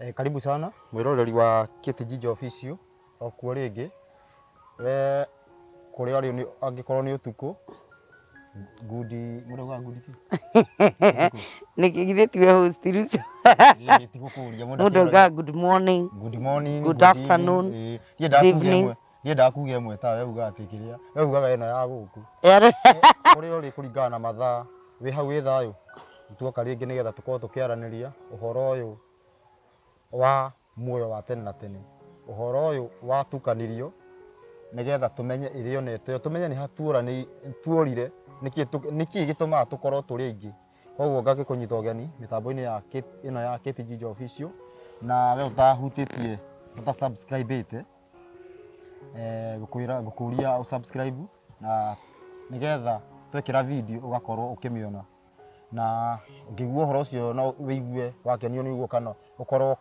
Eh, karibu sana mwiroreri wa KTG Official okuo rĩngĩ we kũrĩa ũrĩ angĩkorwo nĩ ũtukũ ngundi mũrauga ngundi kĩ? Nĩkĩ githĩ tiwe host Ruto? Ĩĩ, ti gũkũria mũndũ augaga good morning. Good morning, good afternoon, evening, ĩĩ. Niĩ good evening. Ndiendaga kuga ĩmwe tawe we ugaga atĩ kĩrĩa we ugaga ĩno ya gũkũ. Kũrĩa ũrĩ kũringana na mathaa wĩ hau wĩ thayũ tuoka rĩngĩ nĩgetha tũkorwo tũkĩaranĩria ũhoro ũyũ wa muoyo wa tene na tene. Ũhoro ũyũ watukanirio nĩgetha tũmenye ĩrĩa ona ĩteo, tũmenye nĩ ha tuorire, nĩkĩ gĩtũmaga tũkorwo tũrĩ aingĩ. Koguo ngagĩkũnyita ũgeni mĩtambo-inĩ ya ĩno ya KTG Official, na we ũtahutĩtie, ũta subscribe ĩte, ngũkwĩra ngũkũria ũ subscribe na nĩgetha twekĩra video ũgakorwo ũkĩmĩona. Na ũngĩigua ũhoro ũcio no wĩigue wakenio nĩguo kana ũkorwo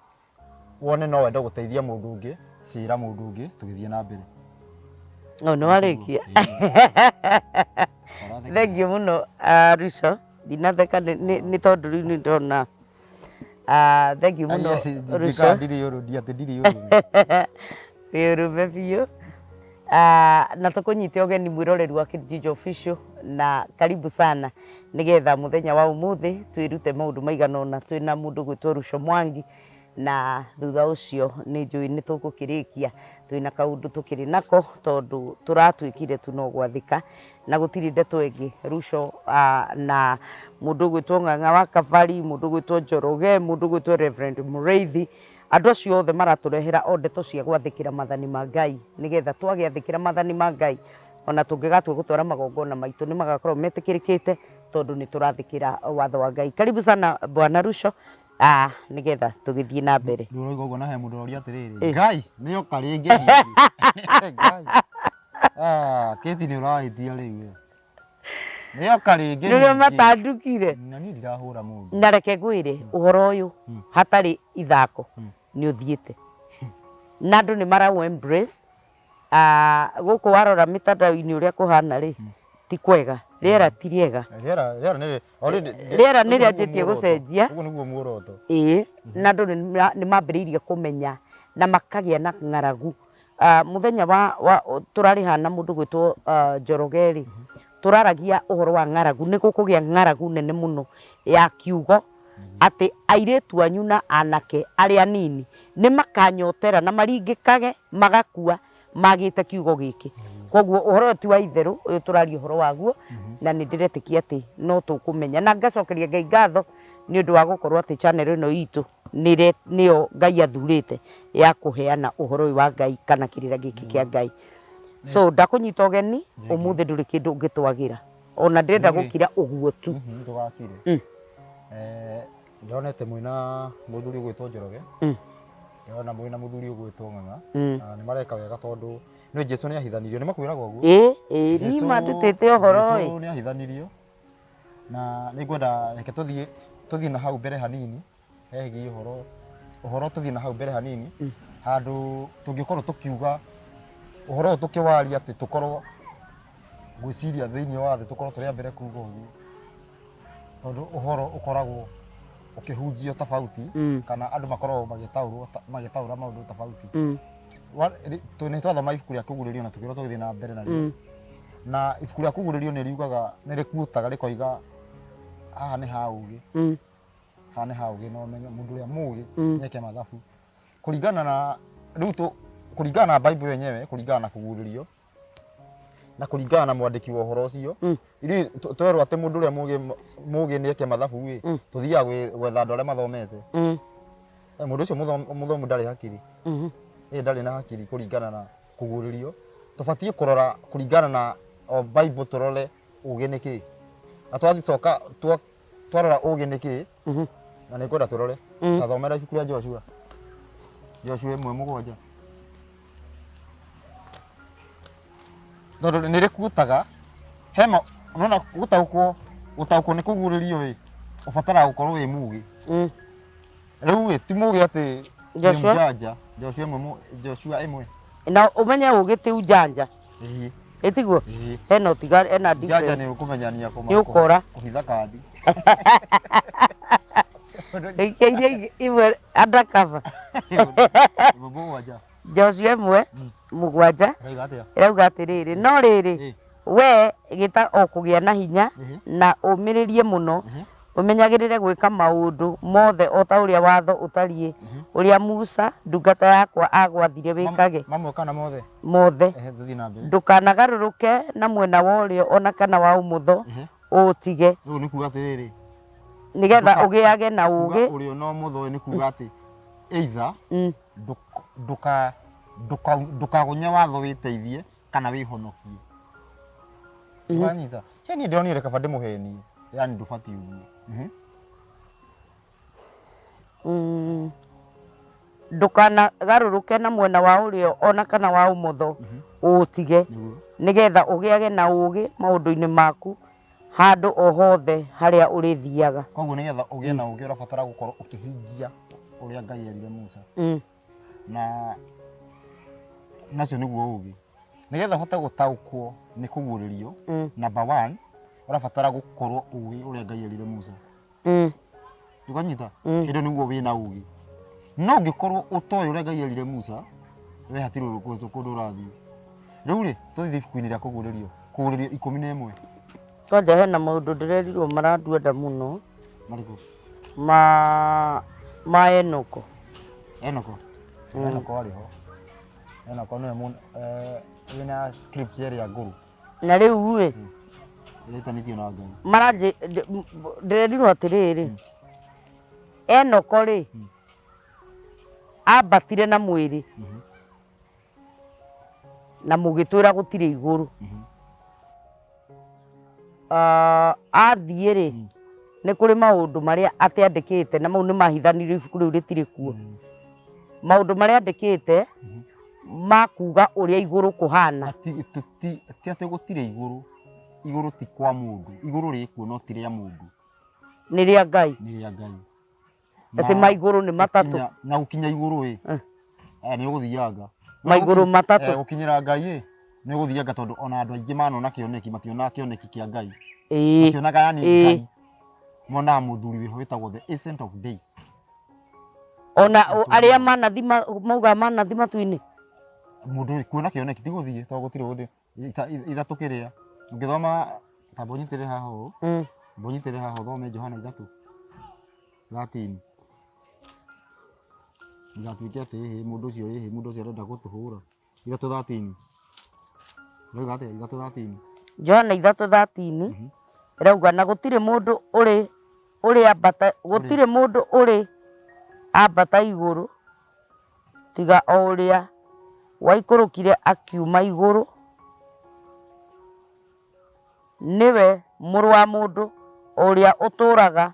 wone no wende gũteithia mũndũ ũngĩ, cĩra mũndũ ũngĩ tũgĩthiĩ na mbere. O nĩ warĩkia. Thengiũ mũno Ruco, ndinatheka nĩ tondũ rĩu nĩ ndona. Thengiũ mũno Ruco. Ndirĩ ũrũ, atĩ ndirĩ ũrũ. Wĩ ũrũme biũ. Na tũkũnyite ũgeni mwĩroreri wa Kijiji Official na karibu sana nĩgetha mũthenya wa ũmũthĩ twĩrute maũndũ maigana ũna twĩna mũndũ ũgwĩtwo Ruco Mwangi na thutha ũcio nĩ njũĩ nĩ tũgũkĩrĩkia twĩna kaũndũ tũkĩrĩ nako tondũ tũratuĩkire tu no gwathĩka na gũtirĩ ndeto ĩngĩ Ruco na mũndũ ũgwĩtwo Ng'ang'a wa Kabari, mũndũ ũgwĩtwo Njoroge, mũndũ ũgwĩtwo Reverend Mũrĩithi. Andũ acio othe maratũrehera o ndeto cia gwathĩkĩra mathani ma Ngai, nĩgetha twagĩathĩkĩra mathani ma Ngai, o na tũngĩgatua gũtwara magongona maitũ nĩ magakorwo metĩkĩrĩkĩte tondũ nĩ tũrathĩkĩra watho wa Ngai. Karibu sana Bwana Ruco, ah, nĩgetha tũgĩthiĩ na mbere. Rĩu ũroiga ũguo na he mũndũ ũroria atĩrĩrĩ, Ngai nĩ oka rĩngĩ ningĩ. Ngai. Ah, Kate nĩ ũrahĩtia rĩu we. Nĩ oka rĩngĩ Nĩ ũrĩa ningĩ. matandukire. Na niĩ ndirahũra mũndũ. Na reke ngwĩre ũhoro ũyũ hatarĩ ithako nĩ ũthiĩte. Na andũ nĩ maraũ embrace. Ah, gũkũ warora mĩtandao-inĩ ũrĩa kũhana rĩ, ti kwega. Rĩera ti rĩega. Rĩera rĩera nĩ already Rĩera nĩ ũguo nĩguo rĩanjĩtie muoroto. gũcenjia. Ũguo nĩguo muoroto. Ĩĩ, na andũ nĩ mambĩrĩirie kũmenya na makagĩa na ng'aragu. Ah, mũthenya wa, wa tũrarĩ haha na mũndũ gwĩtwo ah, Njoroge rĩ, tũraragia ũhoro wa ng'aragu, nĩ gũkũgĩa ng'aragu nene mũno ya kiugo atĩ airĩtu anyu na anake arĩa anini nĩ makanyotera na maringĩkage magakua magĩte kiugo gĩkĩ. Koguo ũhoro ũyũ ti wa itherũ, ũyũ tũraria ũhoro waguo na nĩ ndĩretĩkia atĩ no tũkũmenya. Na ngacokeria Ngai ngatho nĩ ũndũ wa gũkorwo atĩ channel ĩno itũ nĩyo Ngai athurĩte ya kũheana ũhoro ũyũ wa Ngai kana kĩrĩra gĩkĩ kĩa Ngai. So ndakũnyita ũgeni ũmũthĩ ndũrĩ kĩndũ ũngĩtwagĩra. Ona ndĩrenda gũkira ũguo tu. Ndũgakire. Ndonete mwĩna mũthuri ũgwĩtwo Njoroge. Ndĩrona mwĩna mũthuri ũgwĩtwo Ng'ang'a. Na nĩ mareka wega tondũ nĩ Jesu nĩ ahithanirio. Nĩ makwĩraga ũguo? Ĩĩ, ĩĩ, niĩ mandutĩte ũhoro ĩ. Jesu nĩ ahithanirio. Na nĩ ngwenda reke tũthiĩ tũthiĩ na hau mbere hanini hegiĩ ũhoro ũhoro tũthiĩ na hau mbere hanini handũ tũngĩkorwo tũkiuga ũhoro ũyũ tũkĩwaria atĩ tũkorwo ngwĩciria thĩinĩ wa thĩ tũkorwo tũrĩ a mbere kuga ũguo tondũ ũhoro ũkoragwo ũkĩhunjio tofauti kana andũ makoragwo magĩtaũrwo magĩtaũra maũndũ tofauti. Nĩ twathoma ibuku rĩa kũguũrĩrio na tũkĩrwo tũgĩthiĩ na mbere narĩo. Na ibuku rĩa kũguũrĩrio nĩ riugaga nĩ rĩkuotaga rĩkoiga haha nĩ ha ũgĩ. Haha nĩ ha ũgĩ na ũmenyo mũndũ ũrĩa mũgĩ nĩeke mathabu. Kũringana na rĩu tũ kũringana na Bible yenyewe kũringana na kũguũrĩrio na kũringana na mwandĩki wa ũhoro ũcio ithuĩ twerwo atĩ mũndũ ũrĩa mũgĩ mũgĩ nĩeke mathabu ĩ tũthiaga gwetha andũ arĩa mathomete. Mũndũ ũcio mũthomu ndarĩ hakiri. Ĩ ndarĩ na hakiri kũringana na kũguũrĩrio. Tũbatiĩ kũrora kũringana na o Bible tũrore ũgĩ nĩ kĩĩ. Na twagĩcoka twarora ũgĩ nĩ kĩĩ, na nĩ ngwenda tũrore. Ta thomera ibuku rĩa Joshua. Joshua 1:7. Tondũ nĩ rĩkuotaga, hema, nĩwona gũtaũkwo, gũtaũkwo nĩ kũguũrĩrio ĩ, ũbataraga gũkorwo wĩ mũgĩ. Rĩu ĩ, ti mũgĩ atĩ nĩ Joshua? mũjanja. Joshua ĩmwe Joshua ĩmwe. Na ũmenye ũgĩ ti ujanja. Ĩĩ. Ĩtiguo? Ĩĩ. Hena ũtiga, hena Ujanja difference. nĩ ũkũmenyania Nĩ ũkora. kũhitha kandi. Ikia iria ingĩ imwe undercover. Ĩmwe mũgwanja. Joshua 1:7 Ĩrauga atĩa? ĩrauga atĩrĩrĩ, no rĩrĩ, we gĩta o kũgĩa na hinya na ũmĩrĩrie mũno, ũmenyagĩrĩre gwĩka maũndũ mothe o ta ũrĩa watho ũtariĩ, ũrĩa Musa ndungata yakwa aagwathire wĩkage. Mamwe kana mothe? Mothe. Ehe, tũthiĩ na mbere. Ndũkanagarũrũke na mwena wa ũrĩo o na kana wa ũmotho, ũũtige. Ũguo nĩ kuga atĩrĩrĩ, Nĩgetha ũgĩage na kuga ũũgĩ. ũrĩo na ũmotho nĩ kuga atĩ either ndũkagonye watho wĩteithie kana wĩhonokie. Wanyita? He niĩ ndĩronire kaba ndĩmũhenie, yani ndũbatiĩ ũguo. Ndũkanagarũrũke na mwena wa ũrĩo o na kana wa ũmotho, ũũtige, nĩgetha ũgĩage na ũũgĩ maũndũ-inĩ maku handũ o hothe harĩa ũrĩthiaga. Koguo nĩgetha ũgĩe na ũũgĩ ũrabatara gũkorwo ũkĩhingia ũrĩa Ngai erire Musa. Na nacio nĩguo ũũgĩ. Nĩgetha ũhote gũtaũkwo nĩ kũguũrĩrio, number one, ũrabatara gũkorwo ũĩ ũrĩa Ngai erire Musa. Ũkanyita? Hĩndĩ ĩyo nĩguo wĩna ũũgĩ. No ũngĩkorwo ũtoĩ ũrĩa Ngai erire Musa, we hatirĩ kũndũ ũrathiĩ. Rĩu rĩ, tũthiĩ ibuku-inĩ rĩa kũguũrĩrio, kũguũrĩrio 11. Kwanja hena maũndũ ndĩrerirwo marandua nda mũno. Marĩkũ? Ma ma Enoko. Enoko? Enoko arĩ ho. Enoko nĩwe wĩna script ĩrĩa ngũrũ. Na rĩu rĩ, Ĩretanĩtio na Ngai. Maranjĩ ndĩrerirwo atĩrĩrĩ, Enoko rĩ, ambatire na mwĩrĩ na mũgĩtwĩra gũtirĩ igũrũ. Ah, athiĩ rĩ, nĩ kũrĩ maũndũ marĩa ateandĩkĩte na mau nĩ mahithanirio ibuku rĩu rĩtirĩ kuo. Maũndũ marĩa andĩkĩte ma kuga ũrĩa igũrũ kũhana. Na ti atĩ gũtirĩ igũrũ, igũrũ ti kwa mũndũ, igũrũ rĩkuo no ti rĩa mũndũ. Nĩ rĩa Ngai. Nĩ rĩa Ngai. Atĩ maigũrũ nĩ matatũ. Na gũkinya igũrũ ĩ, nĩ ũgũthianga. Maigũrũ matatũ. Gũkinyĩra Ngai ĩ, nĩ ũgũthianga tondũ ona andũ aingĩ manona kĩoneki mationaga kĩoneki kĩa Ngai. Mationaga yani Ngai. Monaga mũthuri wĩho wĩtagwo the Ancient of Days. Ona arĩa manathi maugaga manathi matu-inĩ. Mũndũ kuona kĩoneki ti gũthiĩ tondũ gũtirĩ ũndũ ithatũ kĩrĩa. Ũngĩthoma tamba ũnyitĩrĩre haha ũũ. Tamba ũnyitĩrĩre haha ũthome Johana 3:13. Ndĩgatuĩke atĩ ĩhĩ mũndũ ũcio ĩhĩ mũndũ ũcio arenda gũtũhũra. 3:13. Ũrauga atĩa 3:13? Johana 3:13 ĩrauga na gũtirĩ mũndũ ũrĩ ũrĩ ambata gũtirĩ mũndũ ũrĩ ambata igũrũ tiga o ũrĩa waikũrũkire akiuma igũrũ, nĩwe Mũrũ wa Mũndũ, o ũrĩa ũtũũraga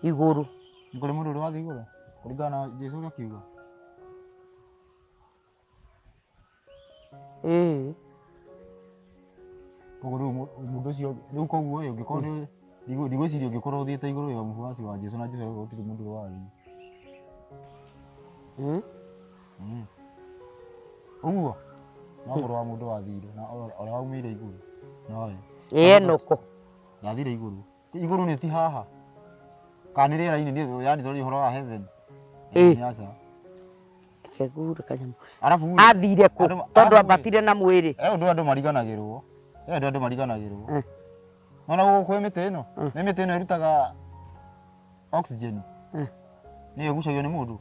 igũrũ. Nĩ kũrĩ mũndũ ũrĩ wathiĩ igũrũ kũringana na Jesu ũrĩa akiuga? Ĩĩ. Koguo rĩu mũndũ ũcio rĩu koguo ĩ ũngĩkorwo nĩ ndigwĩciria ũngĩkorwo ũthiĩte igũrũ wĩ mũbuaci wa Jesu na Jesu arauga gũtirĩ mũndũ ũrĩ wathiĩ. Ũguo no mũrũ wa mũndũ wathire na ũrĩa waumĩire igũrũ nowe. Ĩ Enoko. Ndathire igũrũ. Igũrũ nĩ ti haha. Kana nĩ rĩera-inĩ nĩ yani tũrĩ ũhoro wa heaven. Ĩ. Nĩ aca. Reke ngure kanyamũ. Arabu rĩ, Athire kũ? andũ- Tondũ arabu rĩ, ambatire na mwĩrĩ. He ũndũ andũ mariganagĩrwo. He ũndũ andũ mariganagĩrwo. Nona gũkũ kwĩ mĩtĩ ĩno? Nĩ mĩtĩ ĩno ĩrutaga oxygen. Nĩyo ĩgucagio nĩ mũndũ.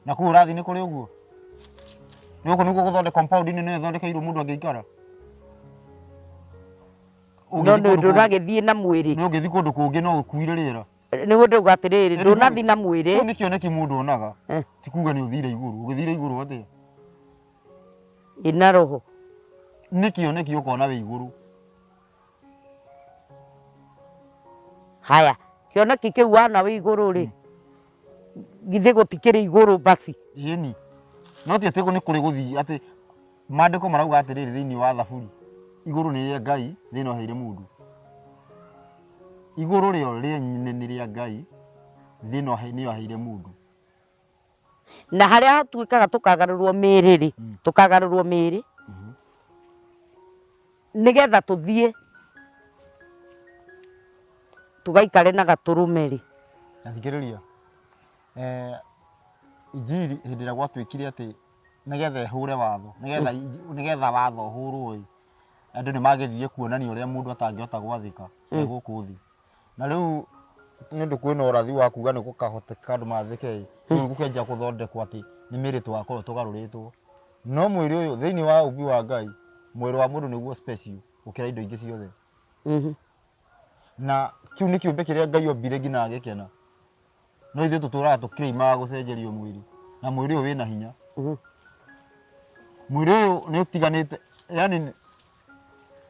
Na kũu ũrathiĩ nĩ kũrĩ ũguo. Nĩ gũkũ nĩkuo gũthondeka compound nĩyo ĩthondekeirwo mũndũ angĩikara. No Ũngĩthiĩ nĩ kũndũ kũngĩ- ndũragĩthiĩ na mwĩrĩ. nĩ ũngĩthiĩ kũndũ kũngĩ no ũkuire rĩera. Nĩguo ndauga atĩrĩrĩ, ndũnathiĩ na mwĩrĩ. Kĩu nĩ kĩoneki mũndũ onaga. Ti kuga nĩ ũthire igũrũ. Ũgĩthire igũrũ atĩa? Ĩ na roho. Nĩ kĩoneki ũkona wĩ igũrũ. Haya, kĩoneki kĩu wona wĩ igũrũ rĩ, githĩ gũtikĩrĩ igũrũ basi? Ĩni. No ti atĩ nĩ kũrĩ gũthiĩ atĩ maandĩko marauga atĩrĩrĩ thĩinĩ wa Thaburi, igũrũ nĩ rĩa Ngai, thĩ ĩno aheire mũndũ. Igũrũ rĩo rĩene nĩ rĩa Ngai, thĩ ĩno nĩyo aheire mũndũ. Na harĩa hatuĩkaga tũkagarũrwo mĩĩrĩ rĩ, tũkagarũrwo mĩĩrĩ nĩgetha tũthiĩ Tũgaikare na gatũrũme rĩ? Na thikĩrĩria, injiri hĩndĩ ĩrĩa gwatuĩkire atĩ nĩgetha ĩhũre watho, nĩgetha watho ũhũrwo ĩ, andũ nĩ mageririe kuonania ũrĩa mũndũ atangĩhota gwathĩka e gũkũ thĩ. Na rĩu nĩ ũndũ kwĩna ũrathi wa kuga nĩ gũkahoteka andũ mathĩke ĩ, rĩu gũkĩanjia gũthondekwo atĩ nĩ mĩĩrĩ tũgakorwo tũgarũrĩtwo. No mwĩrĩ ũyũ thĩinĩ wa ũmbi wa Ngai, mwĩrĩ wa mũndũ nĩguo special gũkĩra indo ingĩ ciothe. Na kĩu nĩ kĩũmbe kĩrĩa Ngai ombire nginya agĩkena. No ithuĩ tũtũraga tũkĩrĩimaga gũcenjerio mwĩrĩ, na mwĩrĩ ũyũ wĩna hinya. Mwĩrĩ ũyũ nĩ ũtiganĩte, yani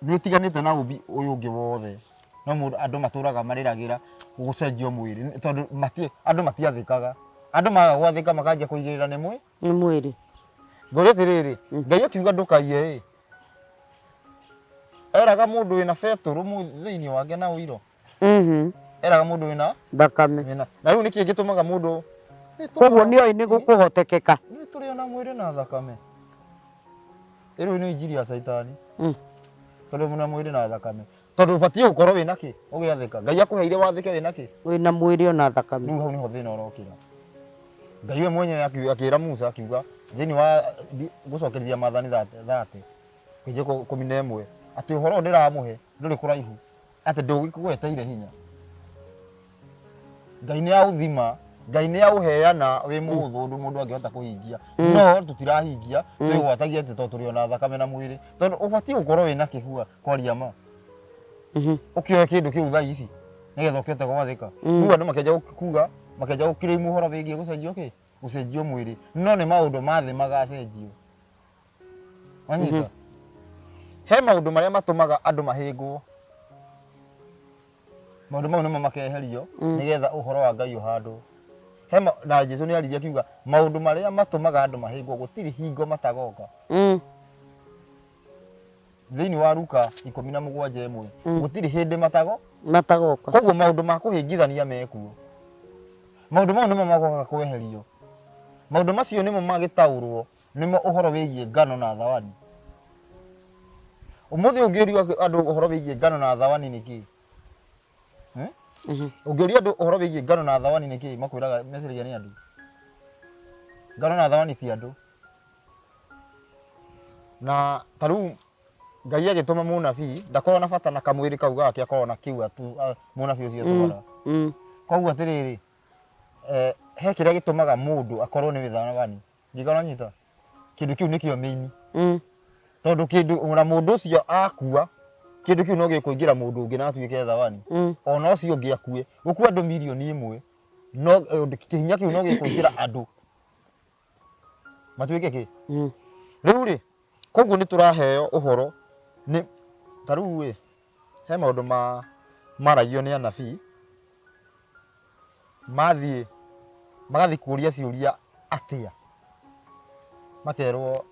nĩ ũtiganĩte na ũmbi ũyũ ũngĩ wothe. No mũndũ andũ matũraga marĩragĩra gũcenjio mwĩrĩ tondũ andũ matiathĩkaga. Andũ maga gwathĩka makanjia kũigĩrĩra nĩ mwĩrĩ. Nĩ mwĩrĩ. Ngũria atĩrĩrĩ, Ngai akiuga ndũkaiye ĩ, eraga mũndũ wĩna betũrũ thĩinĩ wake na ũiro? Eraga mũndũ wĩna thakame. Wĩna. Na rĩu nĩkĩ gĩtũmaga mũndũ Koguo nĩ oĩ nĩ gũkũhotekeka. Nĩ tũrĩ ona mwĩrĩ na thakame. Ĩrĩu nĩ injiri ya caitani. Tondũ mũna mwĩrĩ na thakame. Tondũ ũbatiĩ gũkorwo wĩna kĩ? Ũgĩathĩka. Ngai akũheire wathĩke wĩna kĩ? Wĩna mwĩrĩ ona thakame. Rĩu hau nĩho thĩna ũrokĩra. Ngai we mwenyewe akĩra Musa akiuga thĩinĩ wa gũcokereria maathani 30 kĩnjĩ 11 atĩ ũhoro ũyũ ndĩramũhe ndũrĩ kũraihu atĩ ndũgĩkũgweteire hinya. Ngai nĩ aũthima, Ngai nĩ aũheana wĩ mũhũthũ ũndũ mũndũ angĩhota kũhingia, no tũtirahingia, twĩgwatagia atĩ tondũ tũrĩ ona thakame na mwĩrĩ, tondũ ũbatiĩ gũkorwo wĩna kĩhua kwaria ma. Ũkĩoe kĩndũ kĩu thaa ici nĩgetha ũkĩhote gwathĩka. Rĩu andũ makĩanjia kuga, makĩanjia gũkirĩimwo ũhoro wĩgiĩ gũcenjio kĩ? Gũcenjio mwĩrĩ. No nĩ maũndũ ma thĩ magacenjio. Wanyita? He maũndũ marĩa matũmaga andũ mahĩngwo. Maũndũ mau nĩmo makeherio nĩgetha ũhoro wa Ngai ũhandwo. He na Jesu nĩ aririe akiuga maũndũ marĩa matũmaga andũ mahĩngwo gũtirĩ hingo matagoka. Thĩinĩ wa Luka 17:1 gũtirĩ hĩndĩ matago matagoka. Koguo maũndũ ma kũhĩngithania mekuo. Maũndũ mau nĩmo magoka kweherio. Maũndũ macio nĩmo magĩtaũrwo nĩmo ũhoro wĩgiĩ ngano na thawani. Ũmũthĩ ũngĩũria andũ ũhoro wĩgiĩ ngano na thawani nĩ kĩĩ? Ũngĩũria andũ ũhoro wĩgiĩ ngano na thawani nĩ kĩĩ, makwĩraga meciragia nĩ andũ. Ngano na thawani ti andũ. Na ta rĩu Ngai agĩtũma mũnabii ndakoragwo na bata na kamwĩrĩ kau gake akoragwo na kĩu mũnabii ũcio atwara. Koguo atĩrĩrĩ, he kĩrĩa gĩtũmaga mũndũ akorwo nĩ thawani. Ndiũĩ nyita. Kĩndũ kĩu nĩkĩo mĩini. Tondũ kĩndũ ona mũndũ ũcio akua, kĩndũ kĩu no gĩkũingĩra mũndũ ũngĩ na atuĩke thawani. Ona ũcio ũngĩ akue, gũkua andũ mirioni 1, no kĩhinya kĩu no gĩkũingĩra andũ matuĩke kĩ? Rĩu rĩ, koguo nĩ tũraheo ũhoro nĩ ta rĩu ĩ, he maũndũ ma maragio nĩ anabii mathiĩ magathiĩ kũria ciũria atĩa makerwo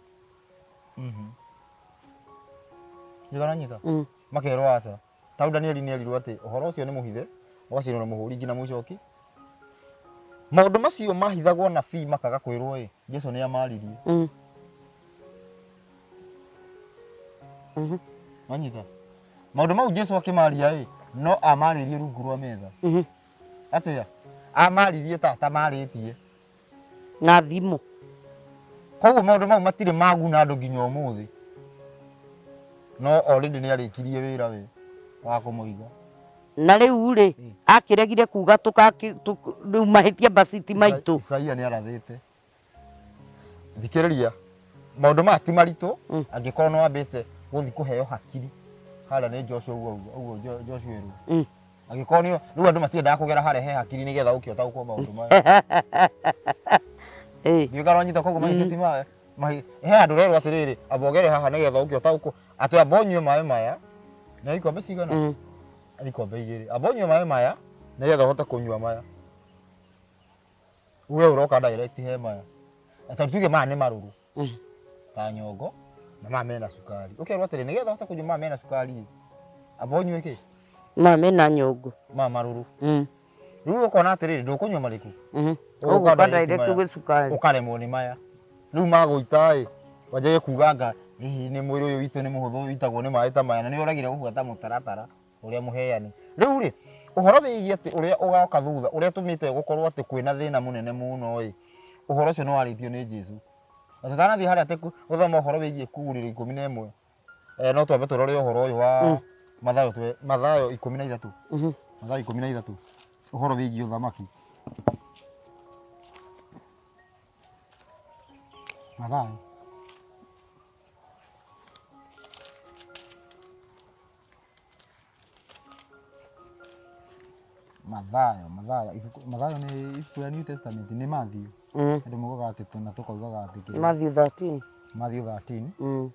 Nĩũranyita? Makerwo aca. Ta rĩu Danieli nĩ erirwo atĩ ũhoro ũcio nĩ mũhithe ũgacinwo na mũhũri nginya mũcoki. Maũndũ macio mahithagwo anabii makaga kwĩrwo ĩ, Jesu nĩ amaririe. Wanyita? Maũndũ mau Jesu akĩmaria ĩ, no amaririe rungu rwa metha. Atĩa? Amaririe ta atamarĩtie. Na thimũ. Koguo maũndũ mau matirĩ maguna andũ nginya ũmũthĩ. No already nĩ arĩkirie wĩra we wa kũmũiga. Na rĩu rĩ, akĩregire kuga rĩu mahĩtia basi ti maitũ. Isaia nĩ arathĩte. Thikĩrĩria, maũndũ maya ti maritũ angĩkorwo nĩ wambĩte gũthiĩ kũheo hakiri harĩa nĩ Joshua ũguo auga, ũguo Joshua erwo. Angĩkorwo nĩ rĩu andũ matiendaga kũgera harĩa he hakiri nĩgetha ũke ũtaũkwo maũndũ maya. Ndiũĩ kana wanyita koguo mahĩtia ti maya. He handũ ũrerwo atĩrĩrĩ, amba ũgere haha nĩgetha ũke ũtaũkwo. Atĩ amba ũnyue maĩ maya, nĩ ikombe cigana? Nĩ ikombe 2. Amba ũnyue maĩ maya nĩgetha ũhote kũnyua maya. We ũroka direct he maya. Na tondũ tuge maya nĩ marũrũ ta nyongo na maya mena cukari. Ũkerwo atĩrĩ, nĩgetha ũhote kũnyua maya mena cukari ĩ, amba ũnyue kĩ? Maya mena nyongo. Maya marũrũ. Rĩu ũkona atĩrĩrĩ, ndũkũnyua marĩkũ? Ũgũka direct gwĩ cukari. Ũkaremwo nĩ maya. Rĩu magũita ĩ, wanjagie kuga anga hihi nĩ mwĩrĩ ũyũ witũ nĩ mũhũthũ witagwo nĩ maĩ ta maya, na nĩ ũregire gũbuata mũtaratara ũrĩa mũheani. Rĩu rĩ, Ũhoro wĩgiĩ atĩ ũrĩa ũgoka thutha, ũrĩa ũtũmĩte gũkorwo atĩ kwĩna thĩna mũnene mũno ĩ, ũhoro ũcio nĩ warĩtio nĩ Jesu. Na tũtanathiĩ harĩa atĩ gũthoma ũhoro wĩgiĩ kugurĩrio 11, no twambe tũrore ũhoro ũyũ wa Mathayo, Mathayo 13. Mathayo 13, ũhoro wĩgiĩ ũthamaki. Mathayo. Mathayo, Mathayo, ibuku, Mathayo nĩ ibuku rĩa New Testament, nĩ Matthew. Andũ maugaga atĩ tũna tũkaugaga atĩ kĩrĩa. Matthew 13. Matthew 13.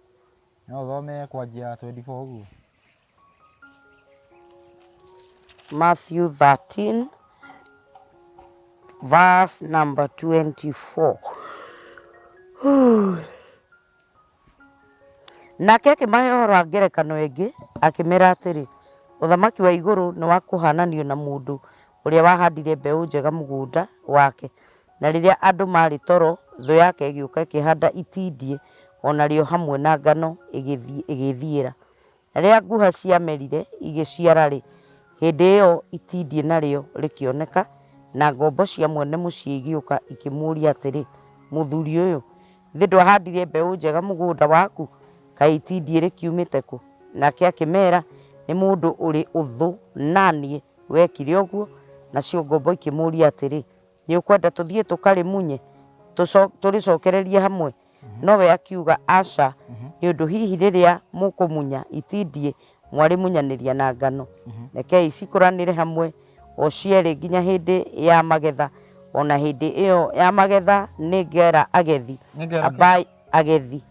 No ũthome kwanjia 24 ũguo. Matthew 13 verse number 24. Nake akĩmahe ũhoro wa ngerekano ĩngĩ, akĩmeera atĩrĩ, Ũthamaki wa igũrũ nĩ wa kũhaananio na mũndũ ũrĩa wahandire mbeũ njega mũgũnda wake. Na rĩrĩa andũ maarĩ toro, thũ yake ĩgĩũka ĩkĩhanda itindiĩ o narĩo hamwe na ngano ĩgĩĩthiĩra. Na rĩrĩa nguha ciamerire igĩciara-rĩ, hĩndĩ ĩyo itindiĩ narĩo rĩkĩoneka, na ngombo cia mwene mũciĩ igĩũka ikĩmũũria atĩrĩ, 'Mũthuri ũyũ, githĩ ndwahandire mbeũ njega mũgũnda waku? Kaĩ itindiĩ rĩkiumĩte kũ? Nake akĩmeera, 'Nĩ mũndũ ũrĩ ũthũ na niĩ wekire ũguo. Nacio ngombo ikĩmũũria atĩrĩ, 'Nĩ ũkwenda tũthiĩ tũkarĩmunye, tũrĩcokererie hamwe? Nowe akiuga, Aca, nĩ ũndũ hihi rĩrĩa mũkũmunya itindiĩ mwarĩmunyanĩria na ngano. Rekei cikũranĩre hamwe o cierĩ nginya hĩndĩ ya magetha, o na hĩndĩ ĩyo ya magetha nĩngera agethi, Nĩngera kĩ? ambai agethi,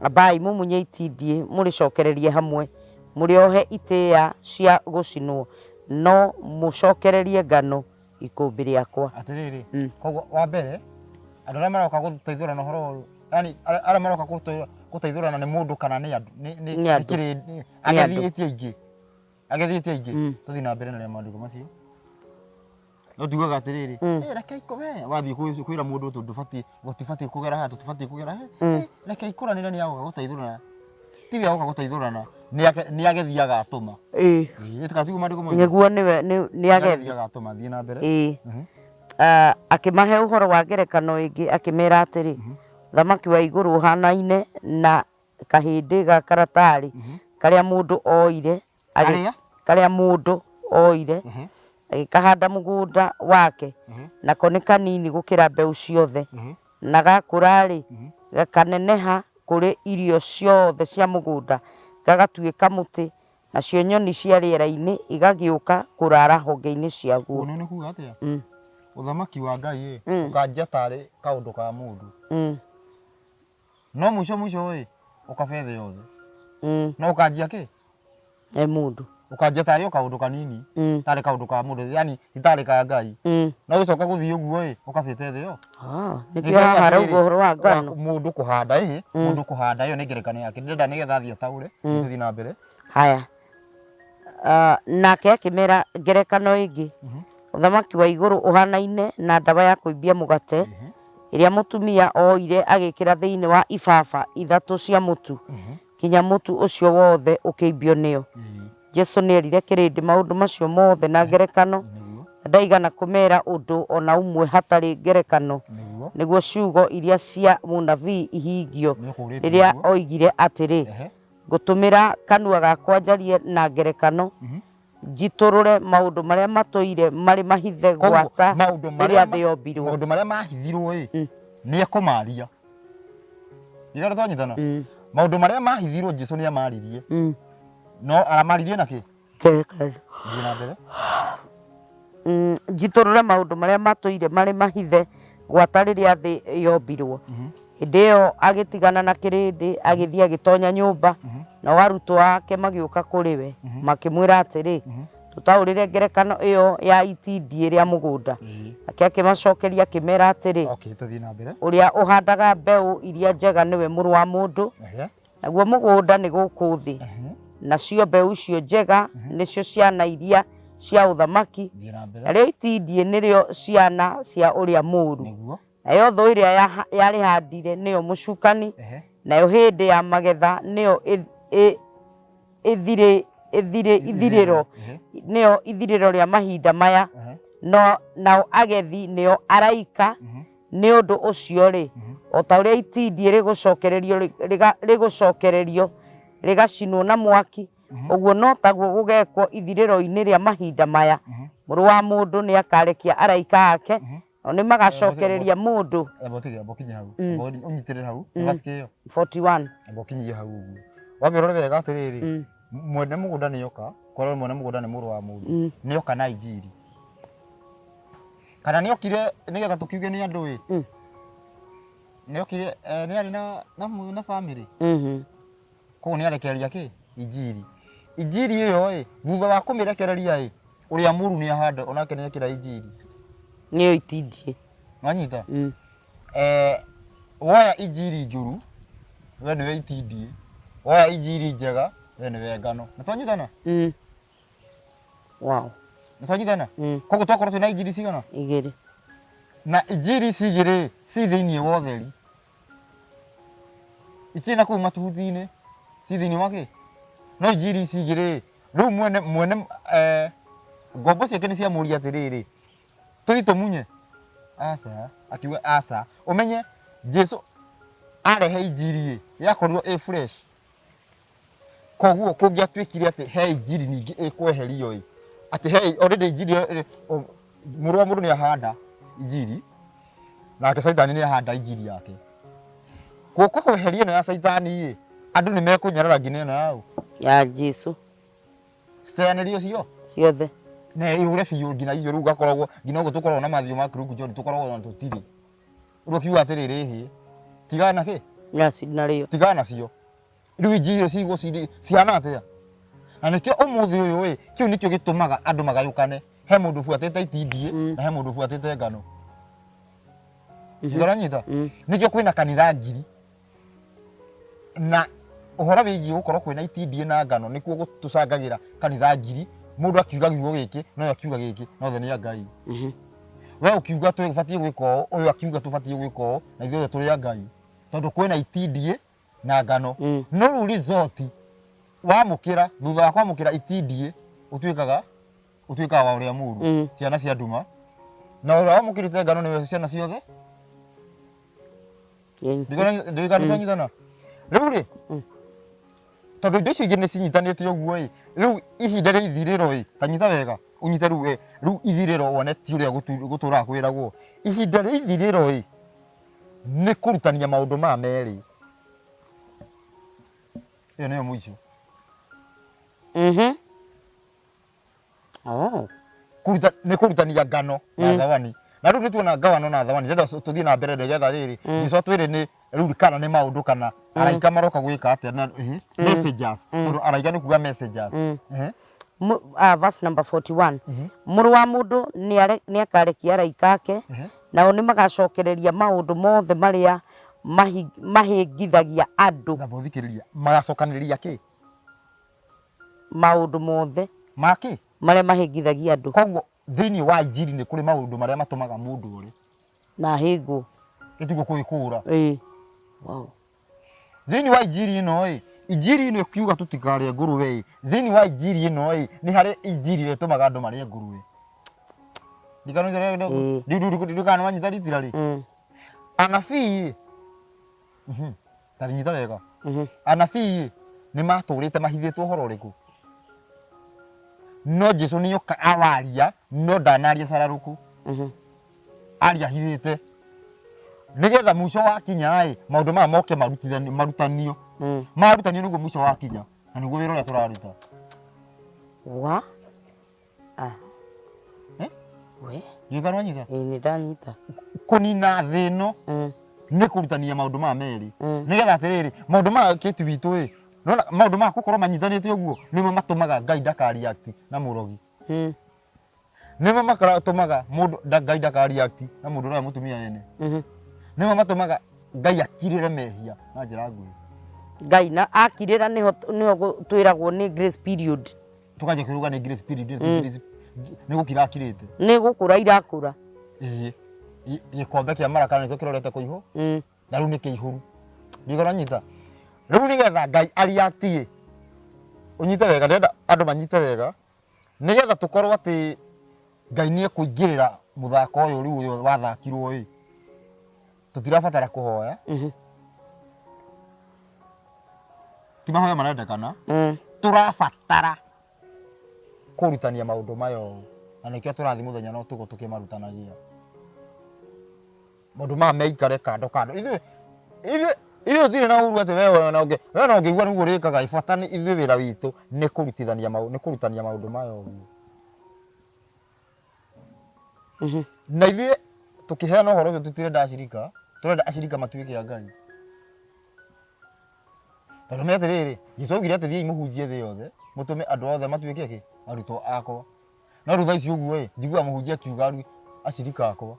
ambai mũmunye itindiĩ mũrĩcokererie hamwe, mũrĩohe itĩĩa cia gũcinwo, no mũcokererie ngano ikũmbĩ rĩakwa. Atĩrĩrĩ, koguo wa mbere andũ arĩa maroka gũteithũrana ũhoro ũyũ, yani arĩa maroka gũteithũrana nĩ mũndũ kana nĩ andũ, Nĩ nĩ andũ. kĩrĩndĩ, Nĩ agethi andũ. ĩti aingĩ, agethi ĩti aingĩ. Tũthiĩ na mbere na rĩa maandĩko macio. No tugaga atĩrĩrĩ, reke ikũre, wathiĩ kwĩra mũndũ tondũ ndũbatiĩ, gũtibatiĩ kũgera haha, tũtibatiĩ kũgera haha, reke ikũranĩre nĩ agoka gũteithũrana. Tiwe agoka gũteithũrana, nĩ agethi agatũma. Ĩĩ. Ĩĩ, tũkatiga maandĩko moiga. Nĩguo nĩwe nĩ agethi. Agatũma, thiĩ na mbere. Ĩĩ. Ah, akĩmahe ũhoro wa ngerekano ĩngĩ akĩmera atĩrĩ, Ũthamaki wa igũrũ ũhanaine na kahĩndĩ ga karatarĩ karĩa mũndũ oire Karĩa? Karĩa mũndũ oire agĩkahanda mũgũnda wake, nako nĩ kanini gũkĩra mbeũ ciothe, na gakũra-rĩ, gakaneneha kũrĩ irio ciothe cia mũgũnda, gagatuĩka mũtĩ, nacio nyoni cia rĩera-inĩ igagĩũka kũraara honge-inĩ ciaguo. Ũguo nĩ kuga atĩa? Ũthamaki wa Ngai ĩ, ũkanjia tarĩ kaũndũ ka mũndũ. No mũico mũico ĩ, ũkabe thĩ yothe. No ũkanjia kĩ? E mũndũ. Ũkanjia tarĩ o kaũndũ kanini, tarĩ kaũndũ ka mũndũ, yani ti tarĩ ka Ngai. No gĩcoka gũthiĩ ũguo ĩ, ũkabĩte thĩ yo. Ah, nĩkĩo haha harauga ũhoro wa ngano. Mũndũ kũhanda ĩ, mũndũ kũhanda ĩyo nĩ ngerekano yake. Ndĩrenda nĩgetha athiĩ ataũre, tũthiĩ na mbere. Haya. Ah, nake akĩmera ngerekano ĩngĩ. Ũthamaki wa igũrũ ũhanaine na ndawa ya kũimbia mũgate ĩrĩa mũtumia oire agĩkĩra thĩinĩ wa ibaba ithatũ cia mũtu kinya mũtu ũcio wothe ũkĩimbio nĩyo. Jesu nĩerire kĩrĩndĩ maũndũ macio mothe na ngerekano, na ndaigana kũmera ũndũ o na ũmwe hatarĩ ngerekano, nĩguo ciugo iria cia mũnabii ihingio rĩrĩa oigire atĩrĩ, Ngũtũmĩra kanua gakwa njarie na ngerekano, njitũrũre maũndũ marĩa matũire marĩ mahithe gwata rĩrĩa thĩ yombirwo. Maũndũ marĩa mahithirwo ĩ, nĩ ekũmaria. Itherũ twanyitana? Maũndũ marĩa mahithirwo Jesu nĩ amaririe. No aramaririe na kĩ? Ngerekano. Thiĩ na mbere. Njitũrũre maũndũ marĩa matũire marĩ mahithe gwata rĩrĩa thĩ yombirwo. Hĩndĩ ĩyo agĩtigana na kĩrĩndĩ, agĩthiĩ agĩtonya nyũmba, nao arutwo ake magĩũka kũrĩ we, makĩmwĩra atĩrĩ, Tũtaũrĩre ngerekano ĩyo ya itindiĩ rĩa mũgũnda. Nake akĩmacokeria akĩmera atĩrĩ, Okay, tũthiĩ na mbere. Ũrĩa ũhandaga mbeũ iria njega nĩwe Mũrũ wa Mũndũ, naguo mũgũnda nĩ gũkũ thĩ, nacio mbeũ icio njega nĩcio ciana iria cia ũthamaki, Thiĩ na mbere. narĩo itindiĩ nĩrĩo ciana cia ũrĩa mũũru. Nĩguo. Nayo thũ ĩrĩa yarĩhandire nĩyo mũcukani, nayo hĩndĩ ya magetha nĩyo Ithirĩro nĩyo ithirĩro rĩa mahinda maya, no nao agethi nĩo araika. Nĩ ũndũ ũcio rĩ, o ta ũrĩa itindiĩ rĩgũcokererio rĩgacinwo na mwaki, ũguo no taguo gũgekwo ithirĩro-inĩ rĩa mahinda maya. Mũrũ wa mũndũ nĩ akarekia araika ake, nao nĩ magacokereria mũndũ. Amba ũtige, amba ũkinye hau. Amba ũnyitĩrĩre hau. Verse kĩyo. 41. Amba ũkinyie hau ũguo. Wambe ũrore wega atĩrĩrĩ, mwene mũgũnda nĩoka, korwo mwene mũgũnda nĩ mũrũ wa mũndũ, nĩoka na injiri. Kana nĩokire nĩgetha tũkiuge nĩ andũ ĩ. Nĩokire nĩ arĩ na family. Koguo nĩ arekereria kĩ? Injiri. Injiri ĩyo ĩ, thutha wa kũmĩrekereria ĩ, ũrĩa mũru nĩ ahanda onake nĩ ekĩra injiri. Nĩyo itindiĩ. Wanyita? Woya injiri njũru, we nĩwe itindiĩ. Woya injiri njega, we nĩwe ngano. Nĩ twanyitana? Wow. Nĩ twanyitana? Koguo twakorwo twĩna injiri cigana? Igĩrĩ. Na injiri ici igĩrĩ ci thĩinĩ wa ũtheri. Itirĩ na kũu matuhuti-inĩ, ci thĩinĩ wa kĩ? No injiri ici igĩrĩ, rĩu mwene mwene ngombo ciake nĩ ciamũria atĩrĩrĩ, tũthiĩ tũmunye? Aca, akiuga aca. Ũmenye Jesu arehe injiri ĩ, yakorirwo ĩ fresh. Koguo kũngĩatuĩkire atĩ he injiri ningĩ ĩkweherio ĩ, atĩ he already injiri ĩyo mũrũ wa mũndũ nĩ ahanda injiri, nake caitani nĩ ahanda injiri yake. Gũka kweheria ĩno ya caitani ĩ, andũ nĩ mekũnyarara nginya ĩno ya ũ? Ya Jesu. Citeanĩrio cio? Ciothe. Na ĩhũre biũ nginya icio rĩu gakoragwo nginya ũguo tũkoragwo na mathiũ ma Crook John tũkoragwo na tũtirĩ. Rĩu ũkiuga atĩrĩrĩ hĩ, tigana na kĩ? Narĩo. Tigana nacio. Rĩu injiri icio cigũ cihana atĩa? Na nĩkĩo ũmũthĩ ũyũ ĩ, kĩu nĩkĩo gĩtũmaga andũ magayũkane. He mũndũ ũbuatĩte itindiĩ na he mũndũ ũbuatĩte ngano. Ũranyita? Nĩkĩo kwĩna kanitha ngiri. Na ũhoro wĩgiĩ gũkorwo kwĩna itindiĩ na ngano nĩkuo tũcangagĩra kanitha ngiri. Mũndũ akiuga kiugo gĩkĩ, na ũyũ akiuga gĩkĩ, na othe nĩ a Ngai. We ũkiuga tũbatiĩ gwĩka ũũ, ũyũ akiuga tũbatiĩ gwĩka ũũ, na ithuothe tũrĩ a Ngai. Tondũ kwĩna itindiĩ na ngano. No rĩu result wamũkĩra, thutha wa kwamũkĩra itindiĩ, ũtuĩkaga ũtuĩkaga wa ũrĩa mũru, ciana cia nduma. Na ũrĩa wamũkĩrĩte ngano nĩwe ciana ciothe. Ndiũĩ kana nĩtwanyitana. Rĩu rĩ, tondũ indo icio igĩrĩ nĩ cinyitanĩte ũguo ĩ, rĩu ihinda rĩa ithirĩro ĩ, ta nyita wega, ũnyite rĩu ĩ, rĩu ithirĩro wone ti ũrĩa gũtũraga kwĩragwo. Ihinda rĩa ithirĩro ĩ, nĩ kũrutania maũndũ maya merĩ. Ĩyo nĩyo mũico. Oh. Kũruta nĩ kũrutania ngano na thawani. Na rĩu nĩ tuona ngano na thawani. Ndĩrenda tũthiĩ na mbere nĩgetha rĩrĩ, Jesũ atwĩre nĩ rĩu kana nĩ maũndũ kana araika maroka gwĩka atĩa na messengers. Tondũ araika nĩ kuga messengers. Verse number 41. Mũrũ wa mũndũ nĩ akarekia araika ake, nao nĩ magacokereria maũndũ mothe marĩa mahĩngithagia andũ. Thamba ũthikĩrĩria. Magacokanĩrĩria kĩ? Maũndũ mothe. Ma kĩ? Marĩa mahĩngithagia andũ. Koguo thĩinĩ wa injiri nĩ kũrĩ maũndũ marĩa matũmaga mũndũ ore. Na ahĩngwo. Gĩtiguo kwĩkũra. Ĩĩ. Wow. Thĩinĩ wa injiri ĩno ĩ, injiri ĩno ĩkiuga tũtikarĩe ngũrwe ĩ, thĩinĩ wa injiri ĩno ĩ, nĩ harĩ injiri ĩrĩa ĩtũmaga andũ marĩe ngũrwe. Ndikana nĩwanyita ritira rĩ. Anabii ĩ, ta nyita wega. Anabii ĩ, nĩ matũrĩte mahithĩtwo ũhoro ũrĩkũ? No Jesu nĩoka awaria, no ndanaria cararũkũ. Aria hithĩte. Nĩgetha mũico wakinya ĩ, maũndũ maya moke marutanio. Marutanio nĩguo mũico wakinya, na nĩguo wĩra ũrĩa tũraruta. Wa? Ah. Eh? We? Ndiũĩ kana wanyita? Ĩĩ nĩ ndanyita. Kũnina thĩ ĩno nĩ kũrutania maũndũ maya merĩ. Nĩgetha atĩrĩrĩ, maũndũ maya kĩti witũ ĩ, nĩwona maũndũ maya gũkorwo manyitanĩte ũguo nĩmo matũmaga Ngai ndaka react na mũrogi. Nĩmo matũmaga mũndũ Ngai ndaka react na mũndũ ũrĩa mũtumia ene. Nĩmo matũmaga Ngai akirĩre mehia na njĩra nguhĩ. Ngai na akirĩra nĩho nĩho twĩragwo nĩ grace period. Tũkanjia kwĩruga nĩ grace period, nĩ grace nĩ gũkira akirĩte. Nĩ gũkũra irakũra. Ĩĩ. Gĩkombe kĩa marakara nĩkĩo kĩrorete kũihũ. Na rĩu nĩ kĩihũru. Ndiũĩ kana wanyita. Rĩu nĩgetha Ngai a react ĩ, Ũnyite wega, ndĩrenda andũ manyite wega, nĩgetha tũkorwo atĩ Ngai nĩ ekũingĩrĩra mũthako ũyũ rĩu ũyũ wathakirwo ĩ, tũtirabatara kũhoya. Ti mahoya marendekana, tũrabatara kũrutania maũndũ maya ũũ, na nĩkĩo tũrathiĩ mũthenya na ũtukũ tũkĩmarutanagia. Maũndũ maya meikare kando kando. Ithuĩ ithuĩ ithuĩ tũtirĩ na ũru atĩ we ona ũngĩ we ona ũngĩigua nĩguo ũrĩkaga ĩ, bata nĩ ithuĩ wĩra witũ nĩ kũrutithania maũ nĩ kũrutania maũndũ maya ũguo. Na ithuĩ tũkĩheana ũhoro ũcio tũtirenda acirika, tũrenda acirika matuĩke a Ngai. Tondũ nĩ atĩrĩrĩ, Jesũ augire atĩ thiĩi mũhunjie thĩ yothe, mũtũme andũ othe matuĩke kĩ? Arutwo akwa. No rĩu thaa ici ũguo ĩ, njiguaga mũhunjia akiuga acirika akwa.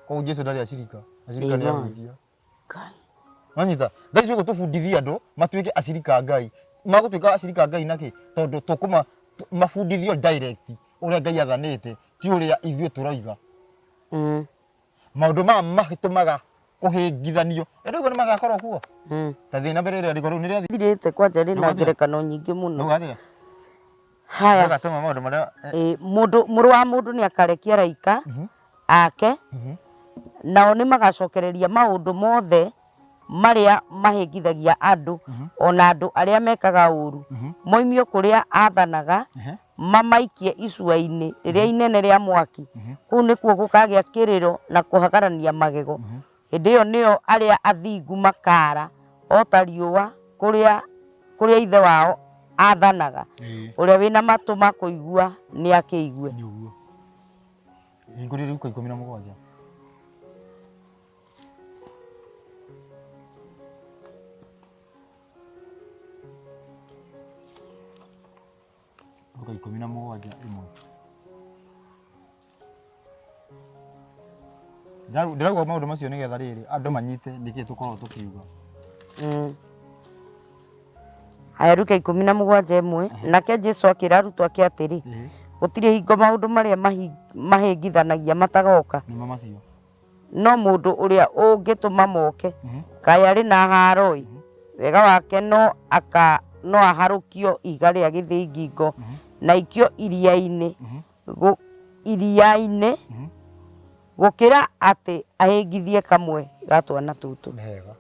Koguo Jesũ ndarĩ acirika, acirika nĩ Amen. ahunjia. Ngai. Wanyita? Thaa ici ũguo tũbundithie andũ matuĩke acirika a Ngai. Magũtuĩka acirika a Ngai nakĩ? Tondũ tũkũma mabundithio direct ũrĩa Ngai athanĩte, ti ũrĩa ithuĩ tũroiga. Maũndũ maya matũmaga kũhĩngithanio. Rĩu ũguo nĩ magakorwo kuo. Ta thiĩ na mbere rĩandĩko rĩu nĩ rĩathi. Thirĩte kwanja rĩna Nĩguo atĩa? ngerekano nyingĩ mũno. Nĩguo atĩa? Haya. Nĩgatũma maũndũ marĩa eh, Ĩ, mũndũ mũrũ wa mũndũ nĩ akarekia araika ake nao nĩ magacokereria maũndũ mothe marĩa mahĩngithagia andũ ona andũ arĩa mekaga ũũru moimio kũrĩa athanaga mamaikie icua-inĩ rĩrĩa inene rĩa mwaki kũu nĩkuo gũkagĩa kĩrĩro na kũhagarania magego hĩndĩ ĩyo nĩyo arĩa athingu makaara o ta riũa kũrĩa kũrĩa ithe wao athanaga ũrĩa wĩna matũ ma kũigua nĩ akĩigue nĩ ũguo hingũrĩria Luka 17. Luka 17:1. Ndĩrauga maũndũ macio nĩgetha rĩrĩ andũ manyite nĩkĩ tũkoragwo tũkiuga. Haya Luka 17:1 nake Jesu akĩra arutwo ake atĩrĩ gũtirĩ hingo maũndũ marĩa mahĩngithanagia matagoka Nĩmo macio. no mũndũ ũrĩa ũngĩtũma moke kaĩ arĩ na haaro-ĩ wega wake no aka no aharũkio ihiga rĩa gĩthĩi ngingo na aikio iria-inĩ iria-inĩ gũkĩra atĩ ahĩngithie kamwe ga twana tũtũ. Nĩ hega.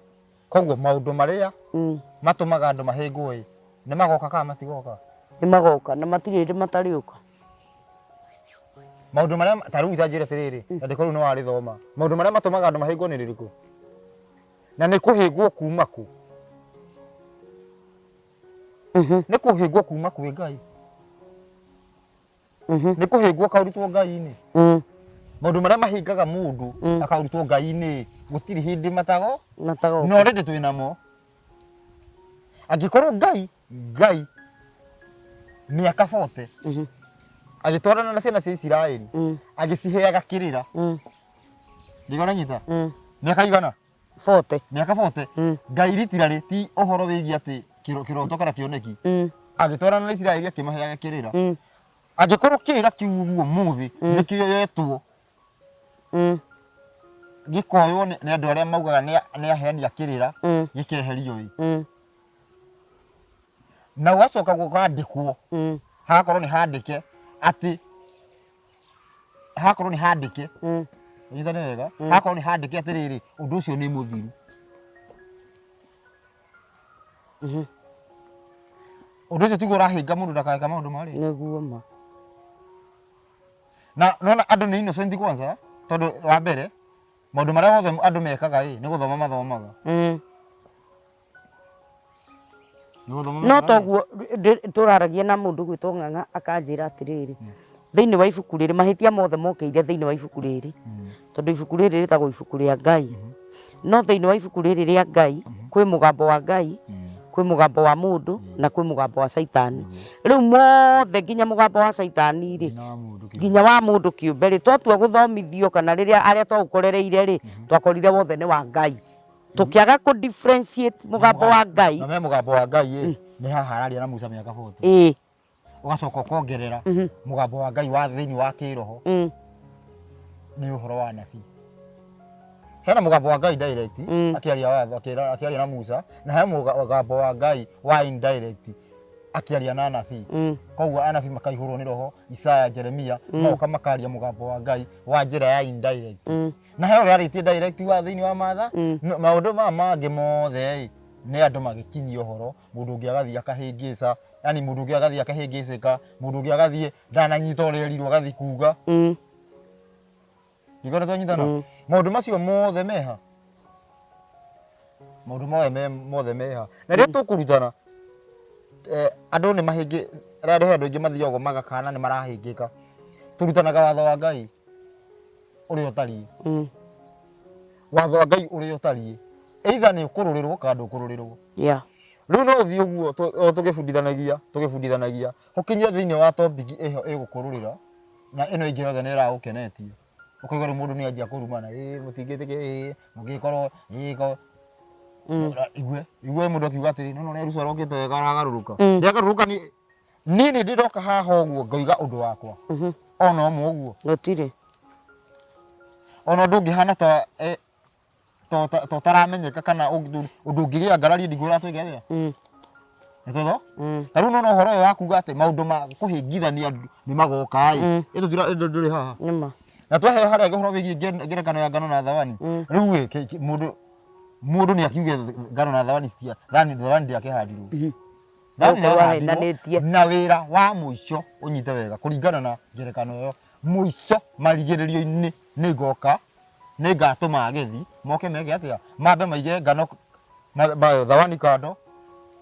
Koguo maũndũ marĩa matũmaga andũ mahĩngwo ĩ, nĩ magoka kana matigoka? Nĩ magoka na matirĩ hĩndĩ matarĩũka. Maũndũ marĩa ta rĩu ta njĩre atĩrĩrĩ, rĩandĩko rĩu nĩ warĩthoma. Maũndũ marĩa matũmaga andũ mahĩngwo nĩ rĩrĩkũ? Na nĩ kũhĩngwo kuma kũ? Nĩ kũhĩngwo kuma kwĩ Ngai. Nĩ kũhĩngwo ũkarutwo Ngai-inĩ. Maũndũ marĩa mahĩngaga mũndũ akarutwo Ngai-inĩ gũtirĩ hĩndĩ matago Matagoka. na already twĩ namo. Angĩkorwo Ngai Ngai mĩaka 40 agĩtwarana na ciana cia Isiraeli agĩciheaga kĩrĩra. Nĩguo ũranyita? Mĩaka igana? 40. Mĩaka 40. Ngai literally ti ũhoro wĩgiĩ atĩ kĩroto kana kĩoneki. Agĩtwarana na Isiraeli akĩmaheaga kĩrĩra. Angĩkorwo kĩrĩra kĩu ũguo ũmũthĩ nĩkĩoyetwo gĩkoywo nĩ andũ arĩa maugaga nĩ aheani a kĩrĩra gĩkeherio ĩ. Na gũgacoka gũkandĩkwo hagakorwo nĩ handĩke atĩ hagakorwo nĩ handĩke ũnyitane wega hagakorwo nĩ handĩke atĩrĩrĩ ũndũ ũcio nĩ mũthiru. Ũndũ ũcio tiguo ũrahĩnga mũndũ ndakageka maũndũ marĩa. Nĩguo ma. Na nona andũ nĩ innocent kwanza tondũ wa mbere maũndũ marĩa mothe andũ mekaga ĩ nĩ gũthoma mathomaga. Nĩ gũthoma No mekaga. toguo tũraragia na mũndũ gwĩtwo Ng'ang'a akanjĩra atĩrĩrĩ thĩinĩ wa ibuku rĩrĩ mahĩtia mothe mokĩire thĩinĩ wa ibuku rĩrĩ tondũ ibuku rĩrĩ rĩtagwo ibuku rĩa Ngai no thĩinĩ wa ibuku rĩrĩ rĩa Ngai kwĩ mũgambo wa Ngai kwĩ mũgambo wa mũndũ na kwĩ mũgambo wa caitani rĩu mothe nginya mũgambo wa caitani rĩ Nginya wa mũndũ kĩũmbe. nginya wa mũndũ kĩũmbe rĩ twatua gũthomithio kana rĩrĩa arĩa twaũkorereire rĩ twakorire wothe nĩ wa Ngai tũkĩaga kũ differentiate mũgambo wa Ngai Na me mũgambo wa Ngai ĩ nĩ haha araria na Musa mĩaka 40. ĩĩ Ũgacoka ũkongerera mũgambo wa Ngai wa thĩinĩ wa kĩroho nĩ ũhoro wa nabii. Hena mũgambo wa Ngai direct akĩaria watho, akĩaria na Musa, na he mũgambo wa Ngai wa indirect akĩaria na anabii. Koguo anabii makaihũrwo nĩ roho, Isaya, Jeremia, magoka makaria mũgambo wa Ngai wa njĩra ya indirect. Na he ũrĩa arĩtie direct wa thĩinĩ wa matha. No, maũndũ maya mangĩ mothe ĩ, nĩ andũ magĩkinyia ũhoro, mũndũ ũngĩ agathiĩ akahĩngĩca, yani mũndũ ũngĩ agathiĩ akahĩngĩcĩka, mũndũ ũngĩ agathiĩ ndananyita ũrĩa erirwo agathiĩ kuga. Nĩguo nĩ twanyitana? Maũndũ macio mothe meha, maũndũ mothe mothe meha. Na rĩrĩa tũkũrutana, andũ nĩ mahĩngĩ, rĩrĩa andũ aingĩ mathiaga ũguo magakana nĩ marahĩngĩka. Tũrutanaga watho wa Ngai ũrĩa ũtariĩ. Watho wa Ngai ũrĩa ũtariĩ. Either nĩ ũkũrũrĩrwo kana ndũkũrũrĩrwo. Rĩu no ũthiĩ ũguo o tũgĩbundithanagia, tũgĩbundithanagia, ũkinye thĩinĩ wa topic ĩyo ĩgũkũrũrĩra, na ĩno ĩngĩ yothe nĩ ĩragũkenetie. Ũkaigua rĩu mũndũ nĩ anjia kũrumana, ĩĩ mũtingĩtĩkia, ĩĩ mũngĩkorwo, ĩĩ ko. Igue, igue mũndũ akiuga atĩrĩ, no ũrĩa Ruco arokĩte wega aragarũrũka. Ndĩragarũrũka niĩ, niĩ nĩ ndĩ ndoka haha ũguo ngoiga ũndũ wakwa. Ona ũmwe ũguo. Gũtirĩ. Ona ũndũ ũngĩhana ta ta ũtaramenyeka kana ũndũ ũngĩgĩa ngarari ndingĩũra twĩke atĩa. Nĩ tondũ ta rĩu nona ũhoro ũyũ wa kuga atĩ maũndũ ma kũhĩngithania andũ nĩ magoka ĩ, ĩ tũtira ndũrĩ haha. Nĩma. Na twaheo harĩa ũhoro wĩgiĩ ngerekano ya ngano na thawani. Rĩu ĩ, mũndũ mũndũ nĩ akiuge ngano na thawani citia, thani thawani ndĩakĩhandirwo. Thawani Gũkorwo yahandirwo ahenanĩtie. na wĩra wa mũico ũnyite wega kũringana na ngerekano ĩyo, mũico marigĩrĩrio-inĩ nĩ ngoka, nĩ ngatũma agethi moke meke atĩa, mambe maige ngano thawani kando,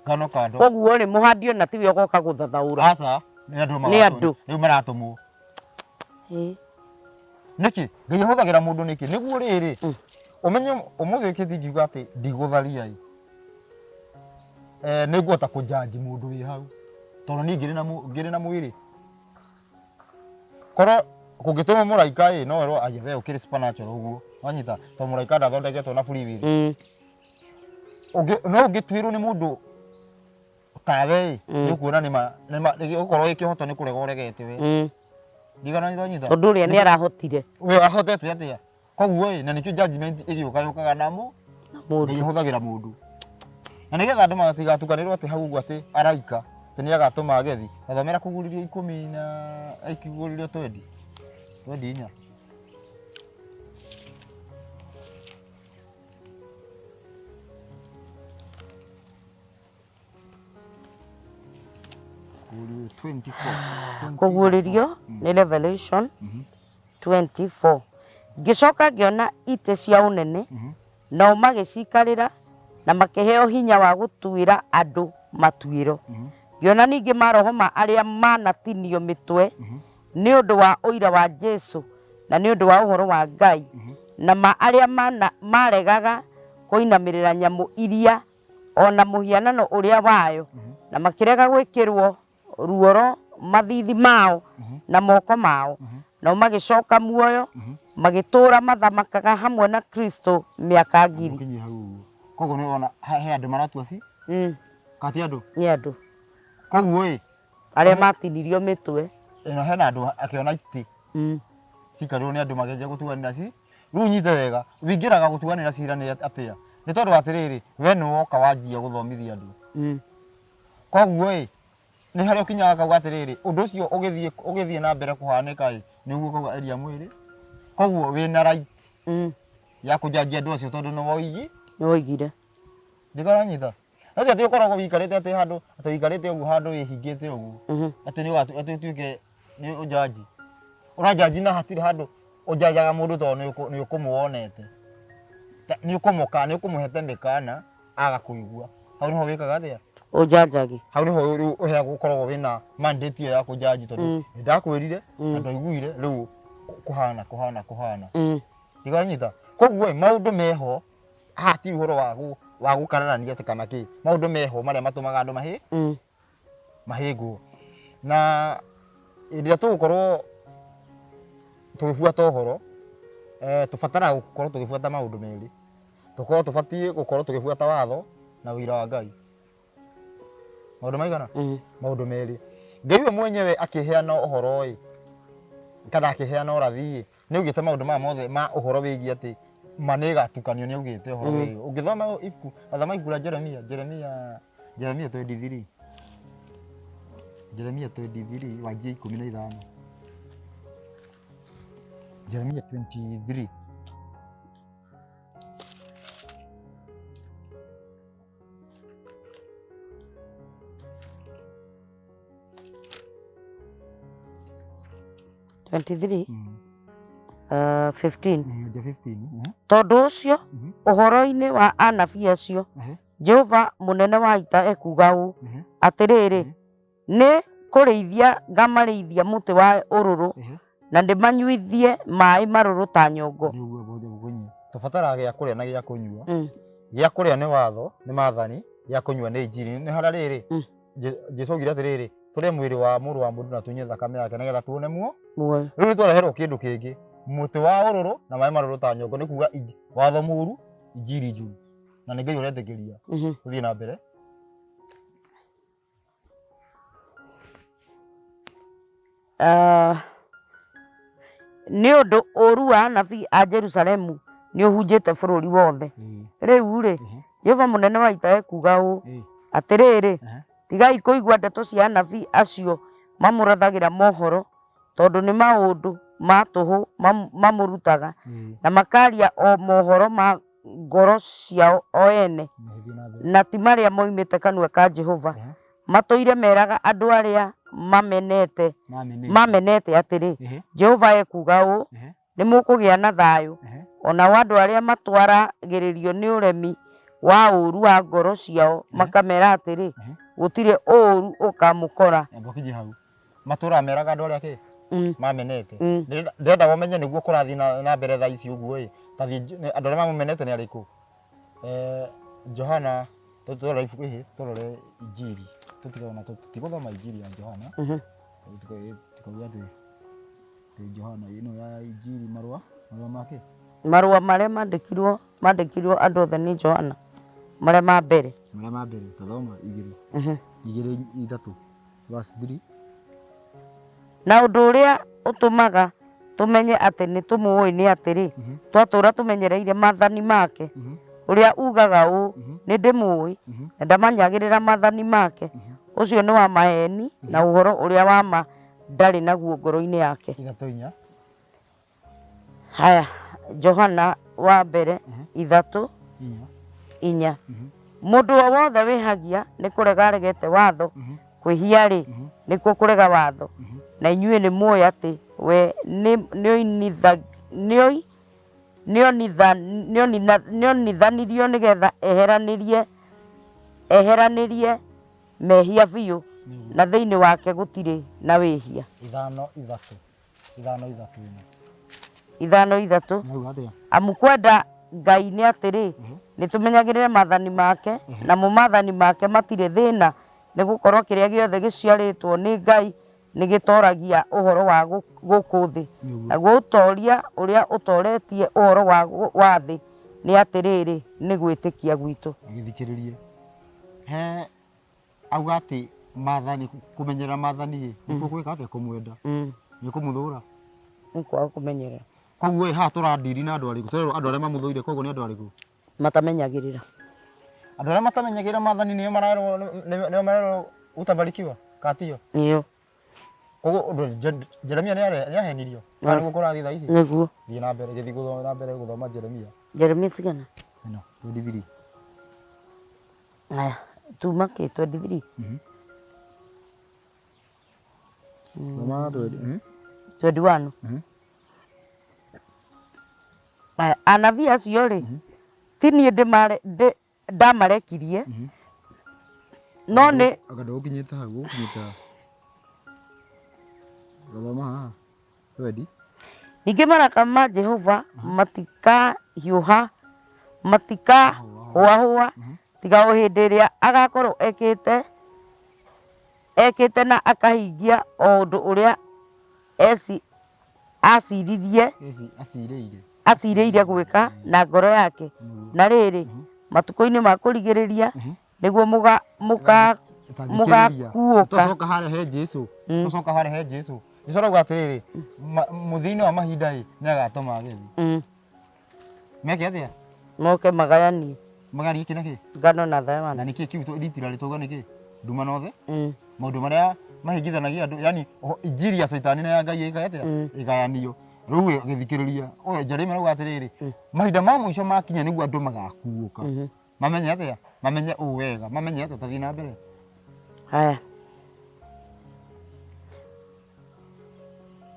ngano kando. Koguo rĩ, mũhandi ona tiwe ũgoka gũthathaũra. Aca, nĩ andũ Nĩ andũ. Rĩu maratũmwo. Nĩkĩ? Ngai ahũthagĩra mũndũ nĩkĩ? Nĩguo rĩrĩ, ũmenye ũmũthĩ ũkĩte ingiuga atĩ ndigũtharia ĩ, nĩ ngũhota kũnjanji mũndũ wĩ hau, tondũ niĩ ngĩrĩ na mwĩrĩ. Korwo kũngĩtũmwo mũraika ĩ, no erwo aya we ũkĩrĩ supernatural ũguo, wanyita? Tondũ mũraika ndathondeketwo na free will. No ũngĩtuĩrwo nĩ mũndũ tawe ĩ, nĩ ũkuona nĩ ma, nĩ ũkorwo ĩ kĩhoto nĩ kũrega ũregete we. Ndigana nĩ twanyita? Tondũ ũrĩa nĩ arahotire. We ahotete atĩa? Koguo ĩ, na nĩkĩo judgment ĩgĩũka yũkaga na mũ, Na mũndũ. Ngai ahũthagĩra mũndũ. Na nĩgetha andũ matigatukanĩrwo atĩ hau ũguo atĩ araika, atĩ nĩ agatũma agethi. Gathomera kũguũrĩrio ikũmi na, kũguũrĩrio twendi, twendi inya. Kũguũrĩrio nĩ Revelation 24. Ngĩcoka ngĩona itĩ cia ũnene, nao magĩcikarĩra na makĩheo hinya wa gũtuĩra andũ matuĩro. Ngĩona ningĩ maroho ma arĩa manatinio mĩtwe nĩ ũndũ wa ũira wa Jesu na nĩ ũndũ wa ũhoro wa Ngai, na ma arĩa maregaga kũinamĩrĩra nyamũ iria o na mũhianano ũrĩa wayo, na makĩrega gwĩkĩrwo ruoro mathiithi mao na moko mao, nao magĩcoka muoyo, magĩtũũra mathamakaga hamwe na Kristo mĩaka ngiri. Ũkinyie hau ũguo. Koguo nĩ wona he andũ maratua ci? Kana ti andũ? Nĩ andũ. Koguo ĩ, Arĩa matinirio mĩtwe. Ĩno hena andũ akĩona itĩ cikarĩrwo nĩ andũ makĩanjia gũtuanĩra ci. Rĩu nyite wega, wĩingĩraga gũtuanĩra cira nĩ atĩa? Nĩ tondũ atĩrĩrĩ, we nĩ woka wanjia gũthomithia andũ. Koguo ĩ, nĩ harĩa ũkinyaga akauga atĩrĩrĩ, ũndũ ũcio ũgĩthiĩ ũgĩthiĩ na mbere kũhanĩka ĩ, nĩguo ũkauga eria mwĩrĩ. Koguo wĩna right ya kũnjanjia andũ acio tondũ nĩ woigi. Nĩ woigire. Ndĩkaranyita. No ti atĩ ũkoragwo wĩikarĩte atĩ handũ, atĩ wĩikarĩte ũguo handũ wĩhingĩte ũguo. Atĩ nĩ atĩ ũtuĩke nĩ ũjanji. Ũrajanji na hatirĩ handũ ũjanjaga mũndũ tondũ nĩ ũkũmuonete. Nĩ ũkũmũka, nĩ ũkũmũhete mĩkana aga kũigua. Hau nĩho wĩkaga atĩa? Ũjanjagi. Hau nĩho rĩu ũheagwo ũkoragwo wĩna mandate ĩyo ya kũjanji tondũ nĩ ndakwĩrire na ndwaiguire rĩu kũhana kũhana kũhana. Ndiganyita. Koguo ĩ maũndũ meho haha ti ũhoro wa gũkararania atĩ kana kĩ. Maũndũ meho marĩa matũmaga andũ mahĩngwo. Na hĩndĩ ĩrĩa tũgũkorwo tũgĩbuata ũhoro, tũbataraga gũkorwo tũgĩbuata maũndũ merĩ. Tũkorwo tũbatiĩ gũkorwo tũgĩbuata watho na ũira wa Ngai. Maũndũ maigana? Maũndũ merĩ. Ngai we mwenyewe akĩheana ũhoro ĩ, kana akĩheana ũrathi ĩ, nĩ augĩte maũndũ maya mothe ma ũhoro wĩgiĩ atĩ Ma nĩ ĩgatukanio nĩ augĩte ũhoro wĩgiĩ. Ũngĩthoma ibuku, gathoma ibuku rĩa Jeremia, Jeremia, Jeremia 23. Jeremia 23 wanjie 15. Jeremia 23. 23 15 Nja 15. Tondũ ũcio ũhoro-inĩ wa anabii acio Jehova mũnene wa ita ekuuga ũũ, atĩrĩrĩ, nĩ kũrĩithia ngamarĩithia mũtĩ wa ũrũrũ, na ndĩmanyuithie maĩ marũrũ ta nyongo. Nĩguo bothe gũkũnyua. Tũbataraga gĩa kũrĩa na gĩa kũnyua. Gĩa kũrĩa nĩ watho, nĩ maathani, gĩa kũnyua nĩ injiri. Nĩ harĩa rĩrĩ, Jesu augire atĩrĩrĩ, tũrĩe mwĩrĩ wa mũrũ wa mũndũ na tũnyue thakame yake nĩgetha tuone muo. Muoyo. Rĩu nĩ twareherwo kĩndũ kĩngĩ, mũtĩ wa ũrũrũ na maĩ marũrũ ta nyongo, nĩ kuga watho mũru, injiri njũru. Na nĩ Ngai ũretĩkĩria. Tũthiĩ na mbere. Nĩ ũndũ ũũru wa anabii a Jerusalemu nĩũhunjĩte bũrũri wothe. Rĩu-rĩ, Jehova mũnene wa ita ekuuga ũũ, atĩrĩrĩ, tigai kũigua ndeto cia anabii acio mamũrathagĩra mohoro, tondũ nĩ maũndũ ma tũhũ mamũrutaga, na makaria o mohoro ma ngoro ciao o ene, na ti marĩa moimĩte kanua ka Jehova. Matũire meraga andũ arĩa mamenete mamenete atĩrĩ, Jehova ekuuga ũũ, nĩ mũkũgĩa na thayũ. O nao andũ arĩa matwaragĩrĩrio nĩ ũremi wa ũũru wa ngoro ciao makamera atĩrĩ, gũtirĩ ũũru ũkamũkora. Amba ũkinye hau. Matũraga meraga andũ arĩa kĩ? Mamenete. Ndĩrenda ũmenye nĩguo kũrathiĩ na mbere thaa ici ũguo ĩ. Ta thiĩ andũ arĩa mamũmenete nĩ arĩkũ? Johana, tũrore ibuku ĩhĩ, tũrore injiri. Tũtige ona tũtigũthoma injiri ya Johana. Tũkauga atĩ Johana ĩno ya injiri marũa, marũa ma kĩ? Marũa marĩa mandĩkirwo mandĩkirwo andũ othe nĩ Johana, marĩa ma mbere. Marĩa ma mbere, tathoma igĩrĩ. Igĩrĩ ithatũ. Verse 3. Na ũndũ ũrĩa ũtũmaga tũmenye atĩ nĩ tũmũũĩ nĩ atĩrĩ, twatũũra tũmenyereire maathani make. Ũrĩa ugaga ũũ, nĩ ndĩmũũĩ, na ndamanyagĩrĩra maathani make, ũcio nĩ wa maheeni, na ũhoro ũrĩa wa ma ndarĩ naguo ngoro-inĩ yake. Ithatũ inya. Haya, Johana wa mbere ithatũ Inya. inya. Mũndũ o wothe wĩhagia nĩ kũrega aregete watho, kwĩhia-rĩ, nĩkuo kũrega watho. Na inyuĩ nĩ mũĩ atĩ we nĩonithanirio nĩgetha eheranĩrie eheranĩrie mehia biũ, na thĩinĩ wake gũtirĩ na wĩhia. Ithano ithatũ. Ithano ithatũ ĩno. Ithano ithatũ. Nĩuga atĩa? Amu kwenda Ngai nĩ atĩrĩ, nĩ tũmenyagĩrĩre maathani make, namo maathani make matirĩ thĩna, nĩ gũkorwo kĩrĩa gĩothe gĩciarĩtwo nĩ Ngai nĩ gĩtoragia ũhoro wa gũkũ thĩ. Naguo ũtoria ũrĩa ũtoretie ũhoro wa thĩ nĩ atĩrĩrĩ, nĩ gwĩtĩkia gwitũ. Agĩthikĩrĩrie. He auga atĩ maathani, kũmenyerera maathani ĩ, nĩkuo gwĩka atĩa? Kũmwenda. Nĩ kũmũthũra. Nĩ kwaga kũmenyerera. Koguo ĩ, haha tũradiri na andũ arĩkũ? Tũrerwo andũ arĩa mamũthũire, koguo nĩ andũ arĩkũ? Matamenyagĩrĩra. Andũ arĩa matamenyagĩrĩra maathani nĩo marerwo, nĩo marerwo utabarikiwa kana tio? Nĩo. Koguo ũndũ Jeremia nĩ ahenirio? Kana nĩguo kũrathiĩ thaa ici? Nĩguo. Thiĩ na mbere, gĩthiĩ na mbere gũthoma Jeremia. Jeremia cigana? Ĩno, 23. Aya, tuma kĩ 23? Thoma 20. 21. Aya, anabii acio rĩ, ti niĩ ndamarekirie, no nĩ Anga ndũgũkinyĩte hau, ũgũkinyĩte ha? Gũthoma haha. 20. Ningĩ marakara ma Jehova matikahiũha, matikahũahũa, tiga o hĩndĩ ĩrĩa agakorwo ekĩte ekĩte na akahingia o ũndũ ũrĩa eci aciririe Acirĩire. Acirĩire gwĩka na ngoro yake. Na rĩrĩ, matukũ-inĩ ma kũrigĩrĩria nĩguo mũga mũga mũgakuũka. Twacoka harĩa he Jesu. Twacoka harĩa he Jesu. Jesu arauga atĩrĩrĩ, mũthia-inĩ wa mahinda ĩ, nĩ agatũma agethi. Meke atĩa? Moke magayanie. Magayanie kĩ na kĩ? Ngano na thawani. Na nĩkĩ kiu ritira rĩtauga nĩkĩ? Nduma na ũtheri? Maũndũ marĩa mahĩngithanagia andũ, yani injiri ya caitani na ya Ngai ĩka atĩa? Ĩgayanio. Rĩu gĩthikĩrĩria, ũyũ Jeremia arauga atĩrĩrĩ, mahinda ma mũico makinya nĩguo andũ magakuũka. Mamenye atĩa? Mamenye ũũ wega. Mamenye atĩa? Tathiĩ na mbere. Haya.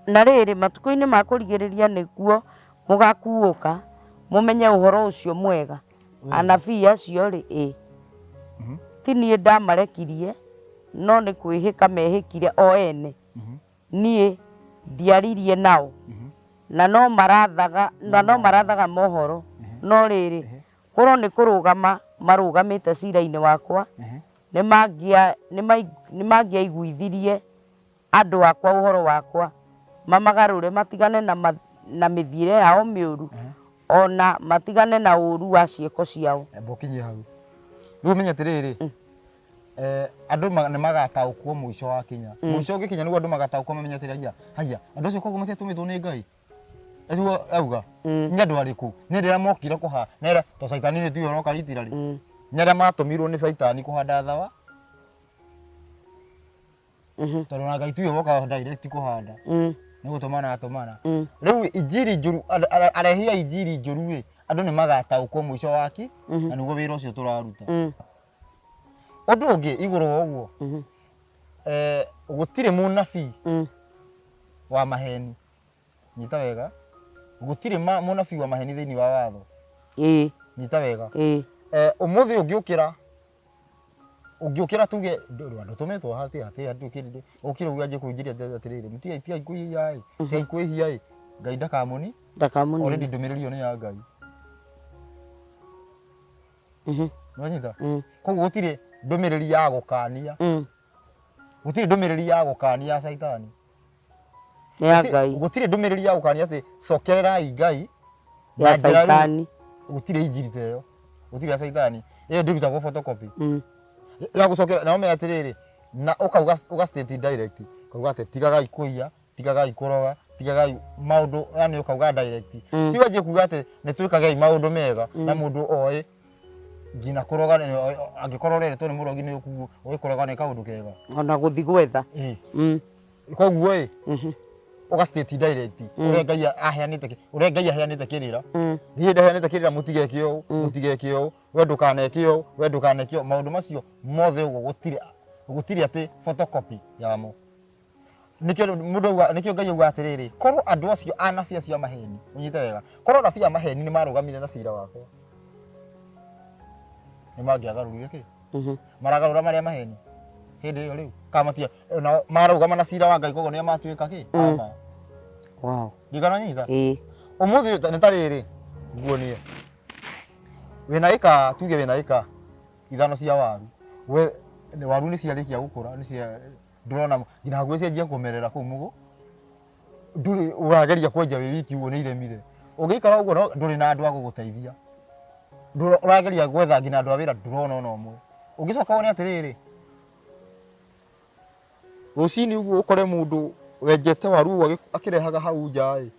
Na rĩrĩ, matukũ-inĩ ma kũrigĩrĩria nĩguo mũgakuũka, mũmenye ũhoro ũcio mwega. Anabii acio-rĩ, ĩ, ti niĩ ndamarekirie, no nĩ kwĩhĩka mehĩkire o ene, niĩ ndiaririe nao, na no marathaga, na no marathaga mohoro, no rĩrĩ, korwo nĩ kũrũgama marũgamĩte cira-inĩ wakwa, nĩmangĩaiguithirie andũ akwa ũhoro wakwa, mamagarũre matigane na, ma, na mĩthiĩre yao mĩũru, o na matigane na ũũru wa ciĩko ciao. Amba ũkinyie hau. Rĩu ũmenye atĩrĩrĩ, andũ nĩ magataũkwo mũico wakinya. Mũico ũngĩkinya nĩguo andũ magataũkwo mamenye atĩrĩ, haiya, haiya, andũ acio koguo matiatũmĩtwo nĩ Ngai. Nĩguo auga. Nĩ andũ arĩkũ? Nĩ arĩa mokire kũha, nĩ arĩa, to caitani nĩ tuge ũroka ritira rĩ. Nĩ arĩa matũmirwo nĩ caitani kũhanda thawa. Tondũ ona Ngai tuge woka direct kũhanda. Nĩ gũtũmana atũmana. Rĩu injiri njũru, arehi a injiri njũru ĩ, andũ nĩ magataũkwo mũico waki, na nĩguo wĩra ũcio tũraruta. Ũndũ ũngĩ igũrũ wa ũguo, gũtirĩ mũnabii wa maheni. Nyita wega, gũtirĩ mũnabii wa maheni thĩinĩ wa watho. Nyita wega. Ũmũthĩ ũngĩũkĩra, ũngĩũkĩra tuge ndũtũmĩtwo haha tiga tiga ndũkĩrire, ũkĩre uge anjie kũhunjĩria atĩrĩrĩ, mũtigai tigai kwĩhia ĩ, tigai kwĩhia ĩ, Ngai ndakamũni. Ndakamũnina. Already ndũmĩrĩri ĩyo nĩ ya Ngai. Nĩwanyita? Koguo gũtirĩ ndũmĩrĩri ya gũkania. Gũtirĩ ndũmĩrĩri ya gũkania ya caitani. Nĩ ya Ngai. Gũtirĩ ndũmĩrĩri ya gũkania atĩ cokererai Ngai. Ya na njĩra rĩu- caitani. Gũtirĩ injiri ta ĩyo. Gũtirĩ ya caitani. Ĩyo ndĩrutagwo photocopy. Ya gũcokera na ũmenye atĩrĩrĩ, na ũkauga ũga state direct, ũkauga atĩ tigagai kũiya, tigagai kũroga, tigagai maũndũ, yani ũkauga direct. Ti wanjie kuga atĩ nĩ twĩkagei maũndũ mega na mũndũ oĩ nginya kũroga angĩkorwo ũreretwo nĩ mũrogi nĩ ũkuo ũĩ kũroga nĩ kaũndũ kega. Ona gũthi gwetha. Ĩĩ. Koguo ĩ, ũga state direct ũrĩa Ngai aheanĩte ũrĩa Ngai aheanĩte kĩrĩra. Niĩ ndaheanĩte kĩrĩra mũtigeke ũũ, mũtigeke ũũ, we ndũkaneke ũũ, we ndũkaneke ũũ. Maũndũ macio mothe ũguo gũtirĩ gũtirĩ atĩ photocopy yamo. Nĩkĩo mũndũ auga, nĩkĩo Ngai auga atĩrĩrĩ, korwo andũ acio anabii acio a maheni, ũnyite wega, korwo anabii a maheni nĩ marũgamire na cira wakwa, nĩ mangĩagarũrire kĩ? Maragarũra marĩa maheni hĩndĩ ĩyo rĩu, kana matia, nao marũgama na cira wa Ngai koguo nĩo matuĩka kĩ? Ama. Wow. Ndigana nyita? Ĩĩ. Ũmũthĩ nĩ ta rĩrĩ, nguonie. Wĩna ĩka, tuge wĩna ĩka ithano cia waru. We waru nĩ ciarĩkia gũkũra, nĩ cia ndũrona nginya hakuhĩ cianjia kũmerera kũu mũgũ ndũrĩ ũrageria kwenja wĩ wiki ũguo nĩ iremire ũngĩikara ũguo no ndũrĩ na andũ a gũgũteithia ũrageria gwetha nginya andũ a wĩra ndũrona ona ũmwe ũngĩcoka wone atĩrĩrĩ rũcinĩ ũguo ũkore mũndũ wenjete waru ũguo akĩrehaga hau nja ĩ